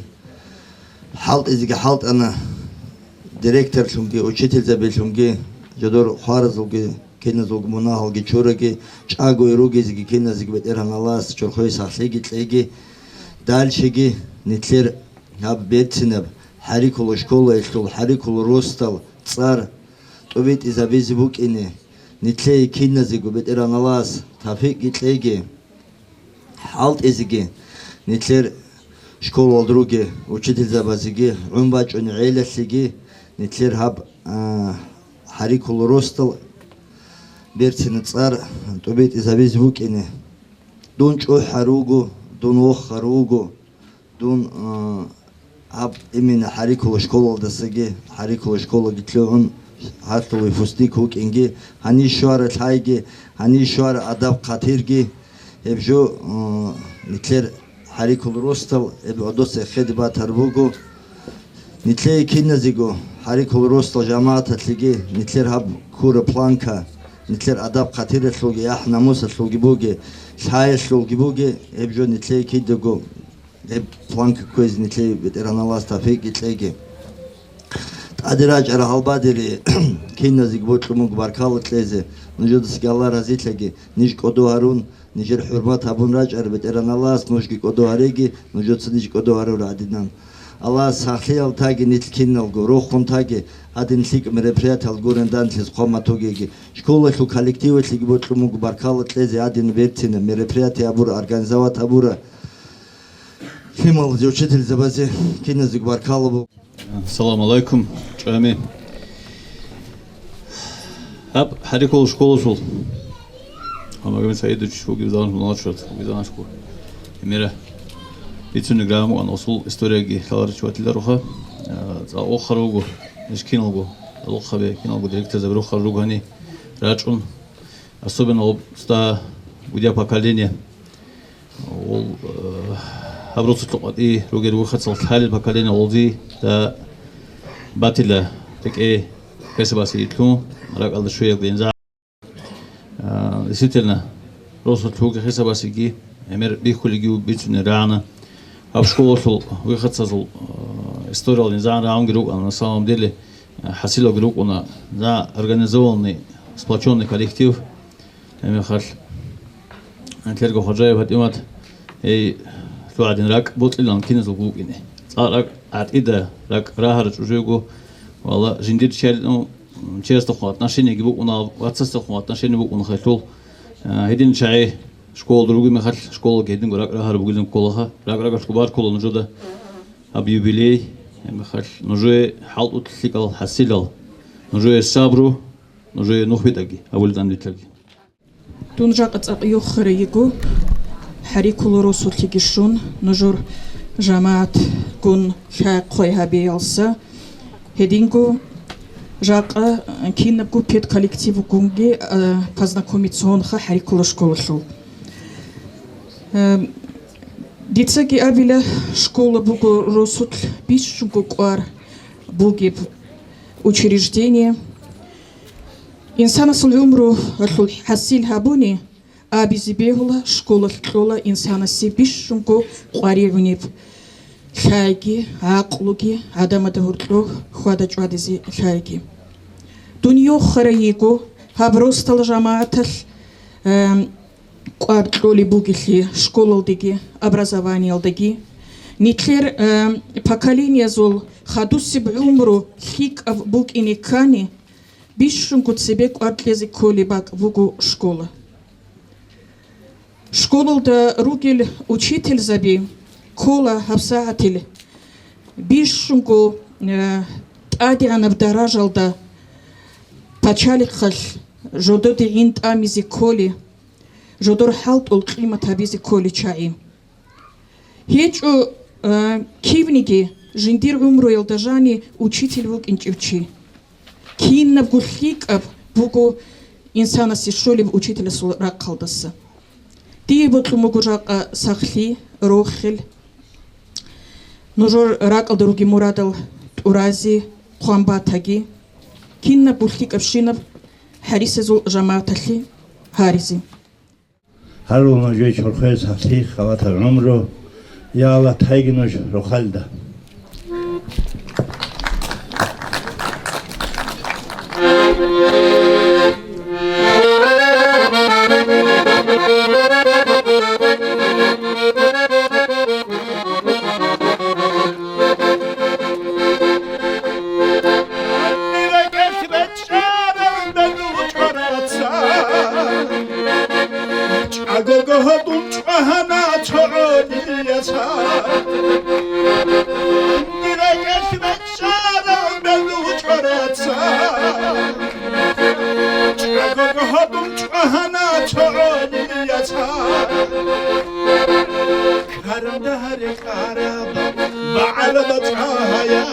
хӀалтӀизеги хӀалтӀана директорлъунги, учительзабилъунги, жодор хваразулги, киназулги мунагьалги чураги, чӀаго ругезеги киназеги БетӀергьан Аллагьас чорхое сахлъиги кьеги, дальшеги нилъер гьаб берцинаб хӀарикулу школаялъул, хӀарикулу росдал цӀар тӀубитӀизабизе букӀине, нилъее киназего БетӀергьан Аллагьас тавфикъги кьеги, хӀалтӀизеги, нилъер школалда ругел учительзабазеги, гӀун бачӀунел гӀелалъеги, нилъер гьаб, а, хӀарикулу росдал берцина цӀар тӀубитӀизабизе букӀине. Дун чӀухӀа руго, дун вохха руго, дун, а, гьаб именно хӀарикулу школалдасаги, хӀарикулу школаги лъугӀун, гьалъул выпускник вукӀинги, гьанив щвара лъайги, гьанив щвара адаб-хъатирги, гьеб жо, а, нилъер хӀарикулу росдал гьеб гӀодоца эхеде батар буго. Нилъее киназего, хӀарикулу росдал жамагӀаталъеги, нилъер гьаб ккураб планка, нилъер адаб-хъатиралъулги, яхӀ-намусалъулги бугеб, лъаялъулги бугеб, гьеб жо нилъее кидаго гьеб планка кквезе нилъее БетӀергьан Аллагьас тавфикъги кьеги. ТӀаде рачӀарал гьалбадери киназего бокьун буго баркала кьезе. Нужедасаги Аллагь разилъаги, ниж кӀодо гьарун, нижер хӀурмат гьабун рачӀарал БетӀергьан Аллагьас нужги кӀодо гьареги, нужеца ниж кӀодо гьарурал гӀадинан. Аллагьас сахлъиялда таги нилъ киналго, рохун таги, гьадин лъикӀ мероприятиял гурен данлъиз хъван батугеги, школалъул коллективалъеги бокьун буго баркала кьезе гьадин берцина мероприятие гьабура, организовать гьабура. Лъималазе, учительзабазе киназего баркала буго. Салам алайкум, чӀами. Гьаб хӀарикулу школалъул Магомед Саидович вугев заман муначват, вугев заман школ. Эмира бицунеб граммуан осул историяги лъаларичи ватиларуха. А, цӀа охар вуго, ниж киналго, алохъабе киналго директорзаби рохар ругани рачӀун. Особенно гъоб цӀа гудя поколение. Ол, э, гьаб росулъ къватӀи ругел вихъацал лъалел поколение олзи да батила, текӀе хесабаси итлъун, ракӀалда щвеялда инза. Э, действительно, росулъ вуги хесабасиги, гӀемер бихьулиги бицунел рагӀана. Гьаб школалъул вихъацазул, э, историял инзагӀан рагӀунги рукӀана, на самом деле, э, хӀасилалги рукӀуна, за организованный, сплочённый коллектив. Гьеб мехалъ, Терго Ходжаев ПатӀимат, гьей, лъугӀадин ракӀ бокьилан киназулго вукӀине. ЦӀакъ ракӀ гӀатӀида, ракӀ рагьарачӀужего, вала, жиндир чиял-, ну, чиясдехун отношениеги букӀуна, вацасдехун отношение букӀуна хайлъул. А, гьедин чагӀи школалда ругеб мехалъ, школаги гьединго ракӀ рагьараб бугилан кколаха, ракӀ-ракӀалъго баркула нужеда гьаб юбилей, гьеб мехалъ нужее хӀалтӀулъ лъикӀал хӀасилал, нужее сабру, нужее нух битӀаги, абулитӀан битӀаги. Дун жакъа цӀакъ йоххарай йиго, хӀарикулу росулъеги щун, нужер жамагӀатгун лъай-хъвай гьабиялса, гьединго Жакъа кинабго педколлектив вугунги, э, познакомиться гьунха хӀариккула школалъул. Э, дицаги абила, школа буго росулъ бищунго кӀвар бугеб учреждение. Инсанасул гӀумруялъул хӀасил гьабуни, абизе бегьула, школалъ кьола инсанасе бищунго къваригӀунеб лъайги, гӀакълуги, гӀадамада гьоркьоб хьвада-чӀвадизе лъайги. Дун йохарай йиго, гьаб росдал жамагӀаталъ, эм, кӀвар кьолеб бугелъи школалдеги, образованиялдаги. Нилъер, эм, поколениязул хадусеб гӀумру лъикӀаб букӀине ккани, бищунго цебе кӀвар кьезе кколеб бакӀ буго школа. Школалда ругел учительзаби ккола гьабсагӀатил бищунго, э, тӀадегӀанаб даражалда, пачалихъалъ жододе гӀин тӀамизе кколей, жодор хӀалтӀул къимат гьабизе кколей чагӀи. ГьечӀо, э, кивниги жиндир гӀумруялда жани учитель вукӀинчӀев чи. Кинабго лъикӀаб буго инсанасе щолеб учителасул рахъалдаса. Дие бокьун буго жакъа сахлъи, рохел. Нужер ракӀалда ругел мурадал тӀуразе хъван батаги. Кинабго лъикӀабщинаб хӀарисезул жамагӀаталъе гьаризе. Гьарула нужее чорхое сахлъи, халатаб гӀумру. Я Аллагь, тайги нуж рохалда. ЧӀагого гьадун чӀвагьана цо гӀолияса. Дирекьелъ бечӀчӀарав белгьучӀараца. ЧӀагого гьадун чӀвагьана цо гӀолияса. Каранда гьаре къараб, багӀараб цӀагьая,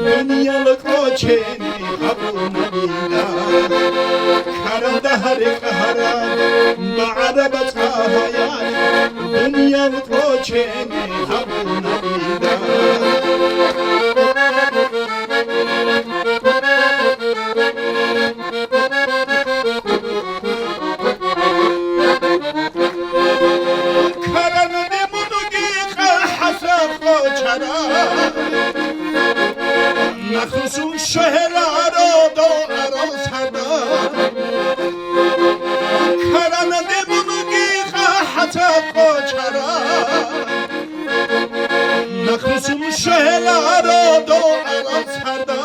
дуниял кӀочени гьабуна дида. Каранда гьаре къараб, багӀараб цӀагьая, дуниял кӀочени гьабуна дида. Каранде мунги къахӀаса къочара, нахусун шагьараро дол арал сарда. Каранде мунги къахӀаса къочара, нахусун шагьараро дол арал сарда.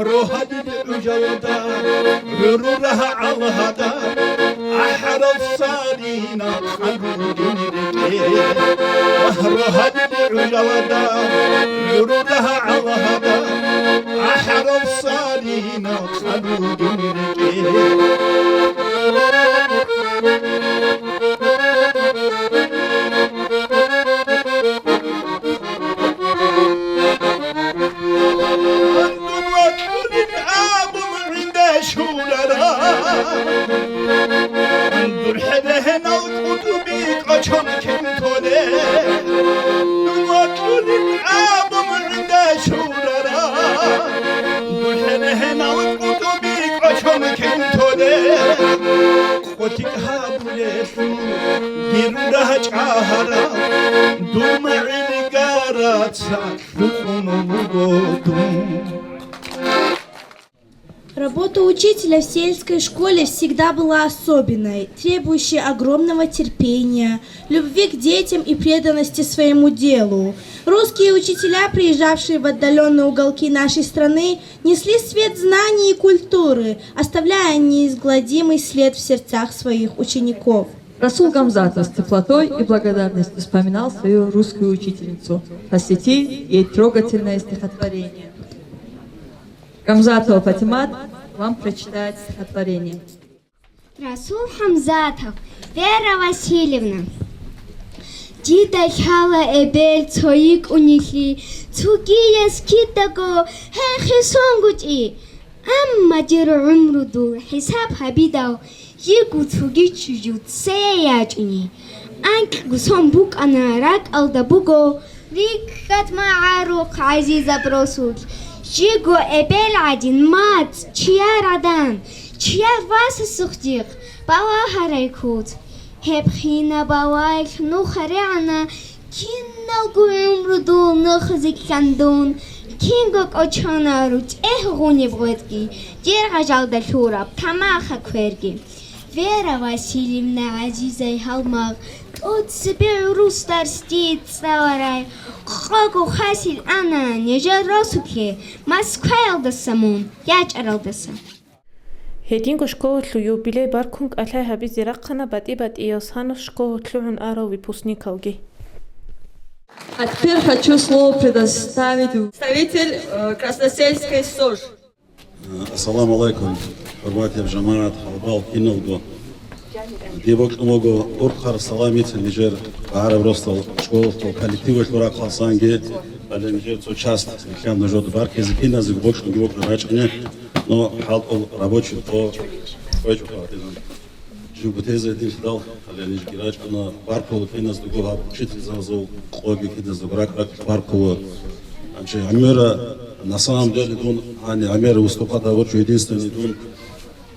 Рогьадил гӀужалда, гӀуру рагьа гӀалгьада, ахӀарал сарина къан ругин рекӀе. Рогьадил гӀужалда, гӀуру рагьа гӀалгьада, ахӀарал сарина къан ругин рекӀе. Дун вакьулин абун гӀинде щурара, дур хӀебегьенал кӀутӀуби кӀочон кин толе. Дун вакьулин абун гӀинде щурара, дур хӀебегьенал кӀутӀуби кӀочон кин толе. КъотӀи гьабулелъул дир рагьа чӀагьарал, дур магӀил гараца рукъун вуго дун. Работа учителя в сельской школе всегда была особенной, требующей огромного терпения, любви к детям и преданности своему делу. Русские учителя, приезжавшие в отдалённые уголки нашей страны, несли свет знаний и культуры, оставляя неизгладимый след в сердцах своих учеников. Расул Гамзатов с теплотой и благодарностью вспоминал свою русскую учительницу. Посвятил ей трогательное стихотворение. Гамзатова Патимат вам прочитает стихотворение. Расул Хамзатов, Вера Васильевна. Дида лъала эбел цо йикӀунелъи, цогияс кидаго гьехе сонгутӀи. Амма дир гӀумрудул хӀисаб гьабидал, йиго цоги чӀужу цее ячӀуни. Анкьгу сон букӀана ракӀалда буго, рикӀкӀад магӀарухъ гӀазизаб росулъ, жиго эбел гӀадин мацӀ, чияр гӀадан, чияр васасухъ дихъ балагьарай куц. Гьеб хинаб балагьилъ нухарегӀана, киналго гӀумрудул нухазе ккан дун, кинго кӀочона рутӀегь гъуниб гъветӀги, дир гъажалда лъураб тамаха кверги. Вера Васильевна гӀазизай гьалмагъ, тӀоцебе гӀурус дарс дие цӀаларай, къого хасил ана нижер росулъе Москваялдаса мун ячӀаралдаса. Гьединго школалъул юбилей баркун кӀалъай гьабизе рахъана батӀи-батӀиял саналъ школа лъугӀун арал выпускникалги. А теперь хочу слово предоставить представитель, э, Красносельской СОЖ. Ассаламу гӀалайкум, хӀурматиял жамагӀат, хӀалбал киналго. Дие бокьун буго урхъараб салам бицин нижер багӀараб росдал школалъул коллективалъул рахъалъанги, гьале нижер цо часть рилълъан нужеда баркизе киназего бокьунги бокьун рачӀине, но хӀалтӀул рабочий по квечӀо гьадинан. ЖугьутӀезе дилъдал, гьале нижги рачӀана, баркула киназ дуго гьаб учительзабазул къоги киназдаго ракӀ-ракӀ баркула. Гьанже гӀемера, на самом деле, дун гьани гӀемера выступать гьабурчӀо единственный дун.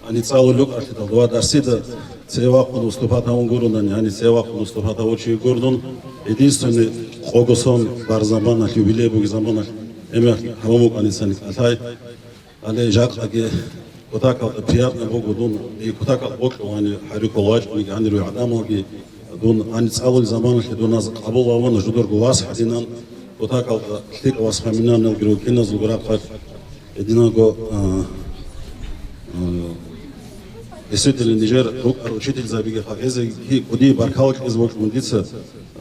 Гьани цӀалулел рукӀалъидал ва дарсида цевахъун выступать гьавун гурунани, гьани цевахъун выступать гьавучи гурун, единственный къого сон бар заманалъ, юбилей буги заманалъ, гӀемер гьавун букӀани цани кӀалъай. Гьале жакъаги кутакалда приятно буго дун, и кутакал бокьун гьани гьарикьул вачӀунги гьани руй гӀадамалги дун гьани цӀалул заманалъе дуназ къабул гьавуна жударго вас гьадинан, кутакалда лъикӀ воспоминаниялги руго киназулго рахъалъ. Гьединаго, а, а, действительно, нижер рукӀар учительзабиги гьезеги кӀудияб баркала кьезе бокьун дица.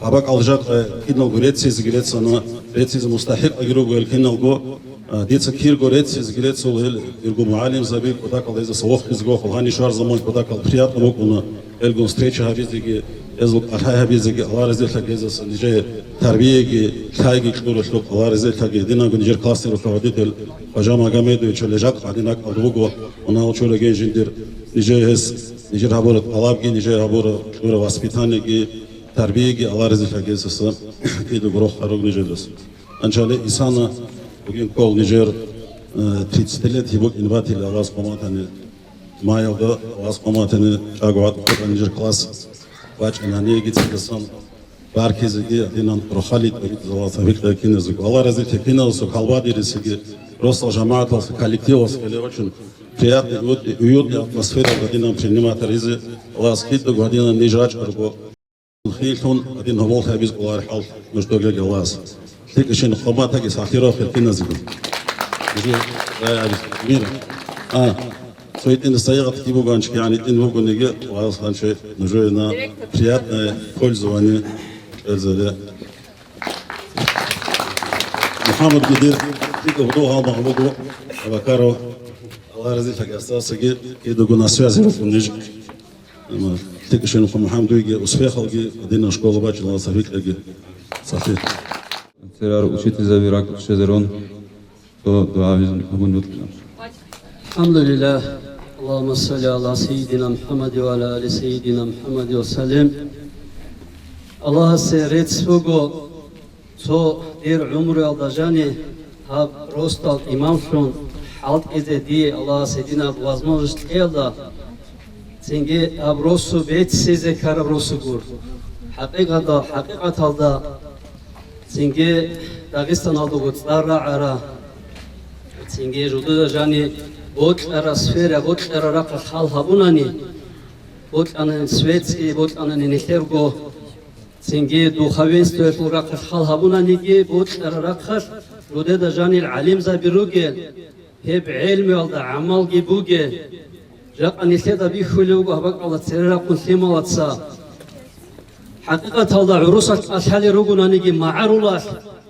Гьаб бакӀал жакъа киналго реццизеги реццана, реццизе мустахӀикъаги руго гьел киналго, а, дица кирго реццизеги реццул гьел дирго мугӀалимзаби кутакал гьезаса вохизего, гьанив щвар заман кутакал приятно букӀуна. Гьелгун встреча гьабизеги, гьезул кӀалъай гьабизеги, Аллагь разилъаги гьезаса, нижее тарбияги, лъайги кьуралъухъ Аллагь разилъаги, гьединанго нижер классный руководитель Хважа Магомедовичалъе жакъа гьадин ракӀалда буго, унал чурагин жиндир нижее гьес, нижер гьабураб тӀалабги, нижее гьабураб кьураб воспитаниеги, тарбияги Аллагь разилъаги гьезаса кидаго рохараб нижедаса. Анчале исана бугин ккол нижер, э, тридцатилетие букӀин батил Аллагьас къоматани. Маялда вас къоматани чӀаго ватӀа нижер класс вачӀинани гицадасан баркизеги гьадинан рохалид Аллагьас гьабикьа киназеги. Аллагь разилъе киназасухъ хӀалбадирисеги, росдал жамагӀаталса, коллективалса гьеле очень приятный, уют-, уютный атмосфералда гьадинан принимать гьаризе Аллагьас кидаго гьадинан ниж рачӀарго. Хилъун гьадин гьоболлъи гьабиз кӀолареб хӀал нуж догаги Аллагьас. ЛъикӀлъищин хъуматаги сахлъи рохел киназего. Нужер рай гьабиз мир. А, цо гьитӀинас сайигъат кибуганчи, кигӀан гьитӀин вугониги, Аллагьас гьанчи нужее на приятное пользование кьерзаре. МухӀаммад Гудир, лъикӀаб дугьал магӀбугу Абакаров, Аллагь разилъаги гьасдасаги, кидаго на связи рукӀун ниж. Амма лъикӀлъищин хъумахӀан дуеги успехалги, динна школа бачӀун Аллагьас тавфикъ кьеги. Сахи. Церар учительзаби ракӀ щезерун, то дугӀа гьабун вукӀина. الحمد لله. اللهم صل على سيدنا محمد وعلى آل سيدنا محمد وسلم. Аллагьасе рецц буго, цо дир гӀумруялда жани гьаб росдал имамлъун хӀалтӀизе дие Аллагьас гьединаб возможность кьеялда, цинги гьаб росу беццизе ккараб росу гур. ХӀакъикъатал-, хӀакъикъаталда, цинги Дагъистаналдаго цӀар рагӀара, цинги жудуда жани бокьараб сфера, бокьараб рахъалъ хал гьабунани, бокьанани светский, бокьанани нилъерго, цинги духовенствоялъул рахъалъ хал гьабунаниги, бокьараб рахъалъ жудеда жанил гӀалимзаби ругел, гьеб гӀелмуялда гӀамалги бугел. Жакъа нилъеда бихьулев вуго гьаб бакӀалда цере рахъун лъималаца. ХӀакъикъаталда гӀурусалъ кӀалъалел ругонаниги магӀарулалъ,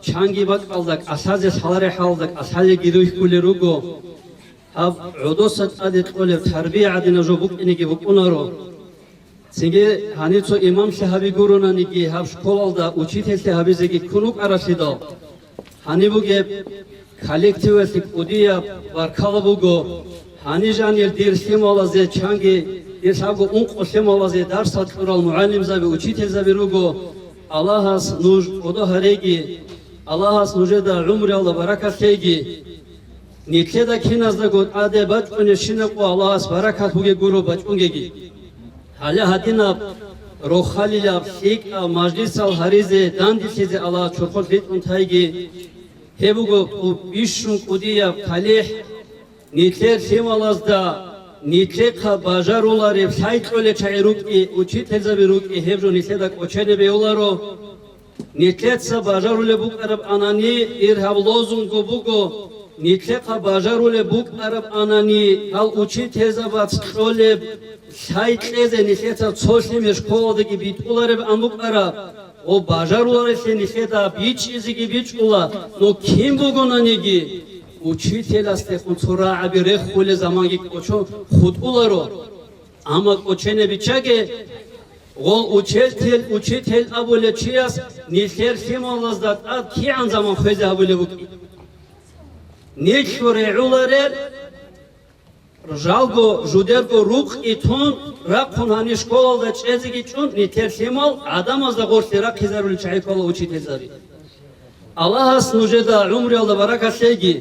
чанги бакӀалда кӀалъазе лъалареб хӀалалда кӀалъалелги рихьулел руго. Гьаб гӀодоса тӀаде кьолеб тарбия гӀадинаб жо букӀинеги букӀунаро. Цинги гьанив цо имамлъи гьаби гуронаниги, гьаб школалда учительлъи гьабизеги ккун вукӀаралъидал, гьаниб бугеб коллективалъе кӀудияб баркала буго. Гьанижанир дир лъималазе чанги, дир лъабго ункъо лъималазе дарсал кьурал мугӀалимзаби, учительзаби руго. Аллагьас нуж кӀодо гьареги, Аллагьас нужеда гӀумруялда баракат лъеги. Нилъеда киназдаго тӀаде бачӀунебщинаб къо Аллагьас баракат бугеб гуро бачӀунгеги. Гьале гьадинаб рохалилаб лъикӀаб мажлисал гьаризе, данделъизе Аллагьас чорхолъ ритӀун тайги. Гьеб буго бищун кӀудияб талихӀ. Нилъер лъималазда нилъехъа бажарулареб лъай кьолел чагӀи рукӀи, учительзаби рукӀи, гьеб жо нилъеда кӀочене бегьуларо. Нилъеца бажарулеб букӀараб анани, иргьаб лозунго буго, нилъехъа бажарулеб букӀараб анани, гьал учительзабаз кьолеб лъай кьезе нилъеца цо лъимер школалдаги битӀулареб ан букӀараб, гъо бажаруларелъе нилъеда бичӀчӀизеги бичӀчӀула, но кин бугонаниги, учителасдехун цо рагӀаби рехулел заманги кӀочон хутӀуларо. Амма кӀочене биччаге, гъол учитель, учитель абулев чияс нилъер лъималазда тӀад кигӀан заман хвезе гьабулеб букӀин. Нилъго регӀуларел, жалго жудерго рукъги тун, рахъун гьанир школалда чӀезеги чӀун, нилъер лъимал гӀадамазда гъорлъе рахъизарулел чагӀи ккола учительзаби. Аллагьас нужеда гӀумруялда баракат лъеги,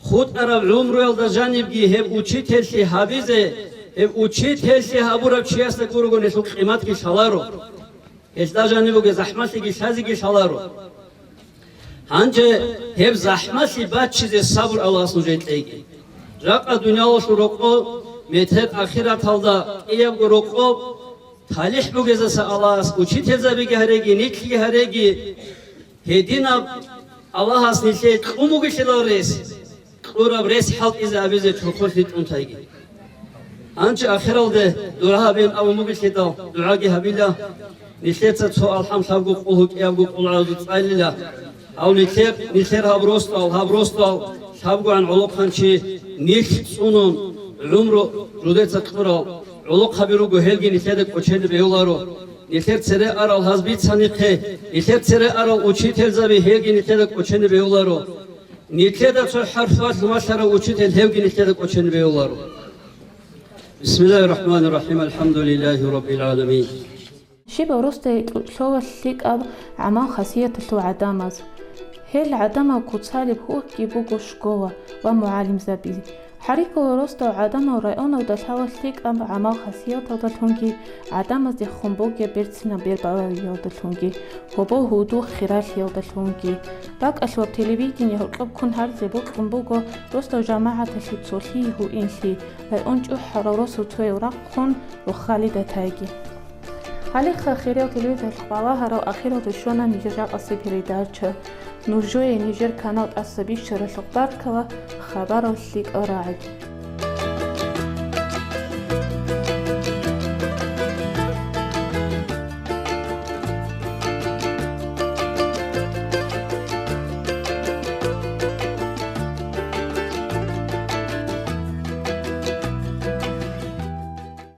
хутӀараб гӀумруялда жанибги гьеб учительлъи гьабизе, гьеб учительлъи гьабурав чиясда гурого нилъул къиматги лъаларо. Гьелъда жаниб бугеб захӀмалъиги лъазеги лъаларо. Гьанже гьеб захӀмалъи баччизе сабур Аллагьас нужее кьеги. Жакъа дуниялалъул рокъоб, метер ахираталда кӀиябго рокъоб талихӀ бугезаса Аллагьас учительзабиги гьареги, нилъги гьареги, гьединаб Аллагьас нилъее кьун бугелъидал рес, кьураб рес хӀалтӀизе абизе чорхолъ ритӀун тайги. Гьанже ахиралде дугӀа гьабеян абун бугелъидал, дугӀаги гьабила, нилъеца цо алхӀам лъабго къул, гьукӀиябго къул гӀузру цӀалила. Гьав нилъер, нилъер гьаб росдал, гьаб росдал лъабгогӀан гӀолохъанчи нилъ цӀунун, гӀумру жудеца кьурал гӀолохъаби руго, гьелги нилъеда кӀочене бегьуларо. Нилъер цере арал гьаз бицанихъе, нилъер цере арал учительзаби, гьелги нилъеда кӀочене бегьуларо. Нилъеда цо хӀарф валъ малъарав учитель, гьевги нилъеда кӀочене бегьуларо. Бисмиллагьир рахӀманир рахӀим. АлхӀамдулиллагьи раббил гӀаламин. Щибаб росдае кьу-, лъола лъикӀаб гӀамал-хасияталъул гӀадамаз. Гьел гӀадамал куцалеб гьухӀги буго школа ва мугӀалимзаби. ХӀариккола росдал гӀадамал районалда лъала лъикӀаб гӀамал-хасияталдалъунги, гӀадамаздехун бугеб берцинаб бербалалиялдалъунги, гьобол-гьудул хиралъиялдалъунги. БакӀалъур телевидение гьоркьоб ккун гьаризе бокьун буго росдал жамагӀаталъе цолъи гьуинлъи, район чӀухӀарал росуцояв рахъун рохалида тайги. Гьалихъа, хириял телевизоралъухъ балагьарал, ахиралде щвана нижер жакъасеб передача. Нужее нижер канал тӀаса бищаралъухъ баркала, хабарал лъикӀал рагӀи.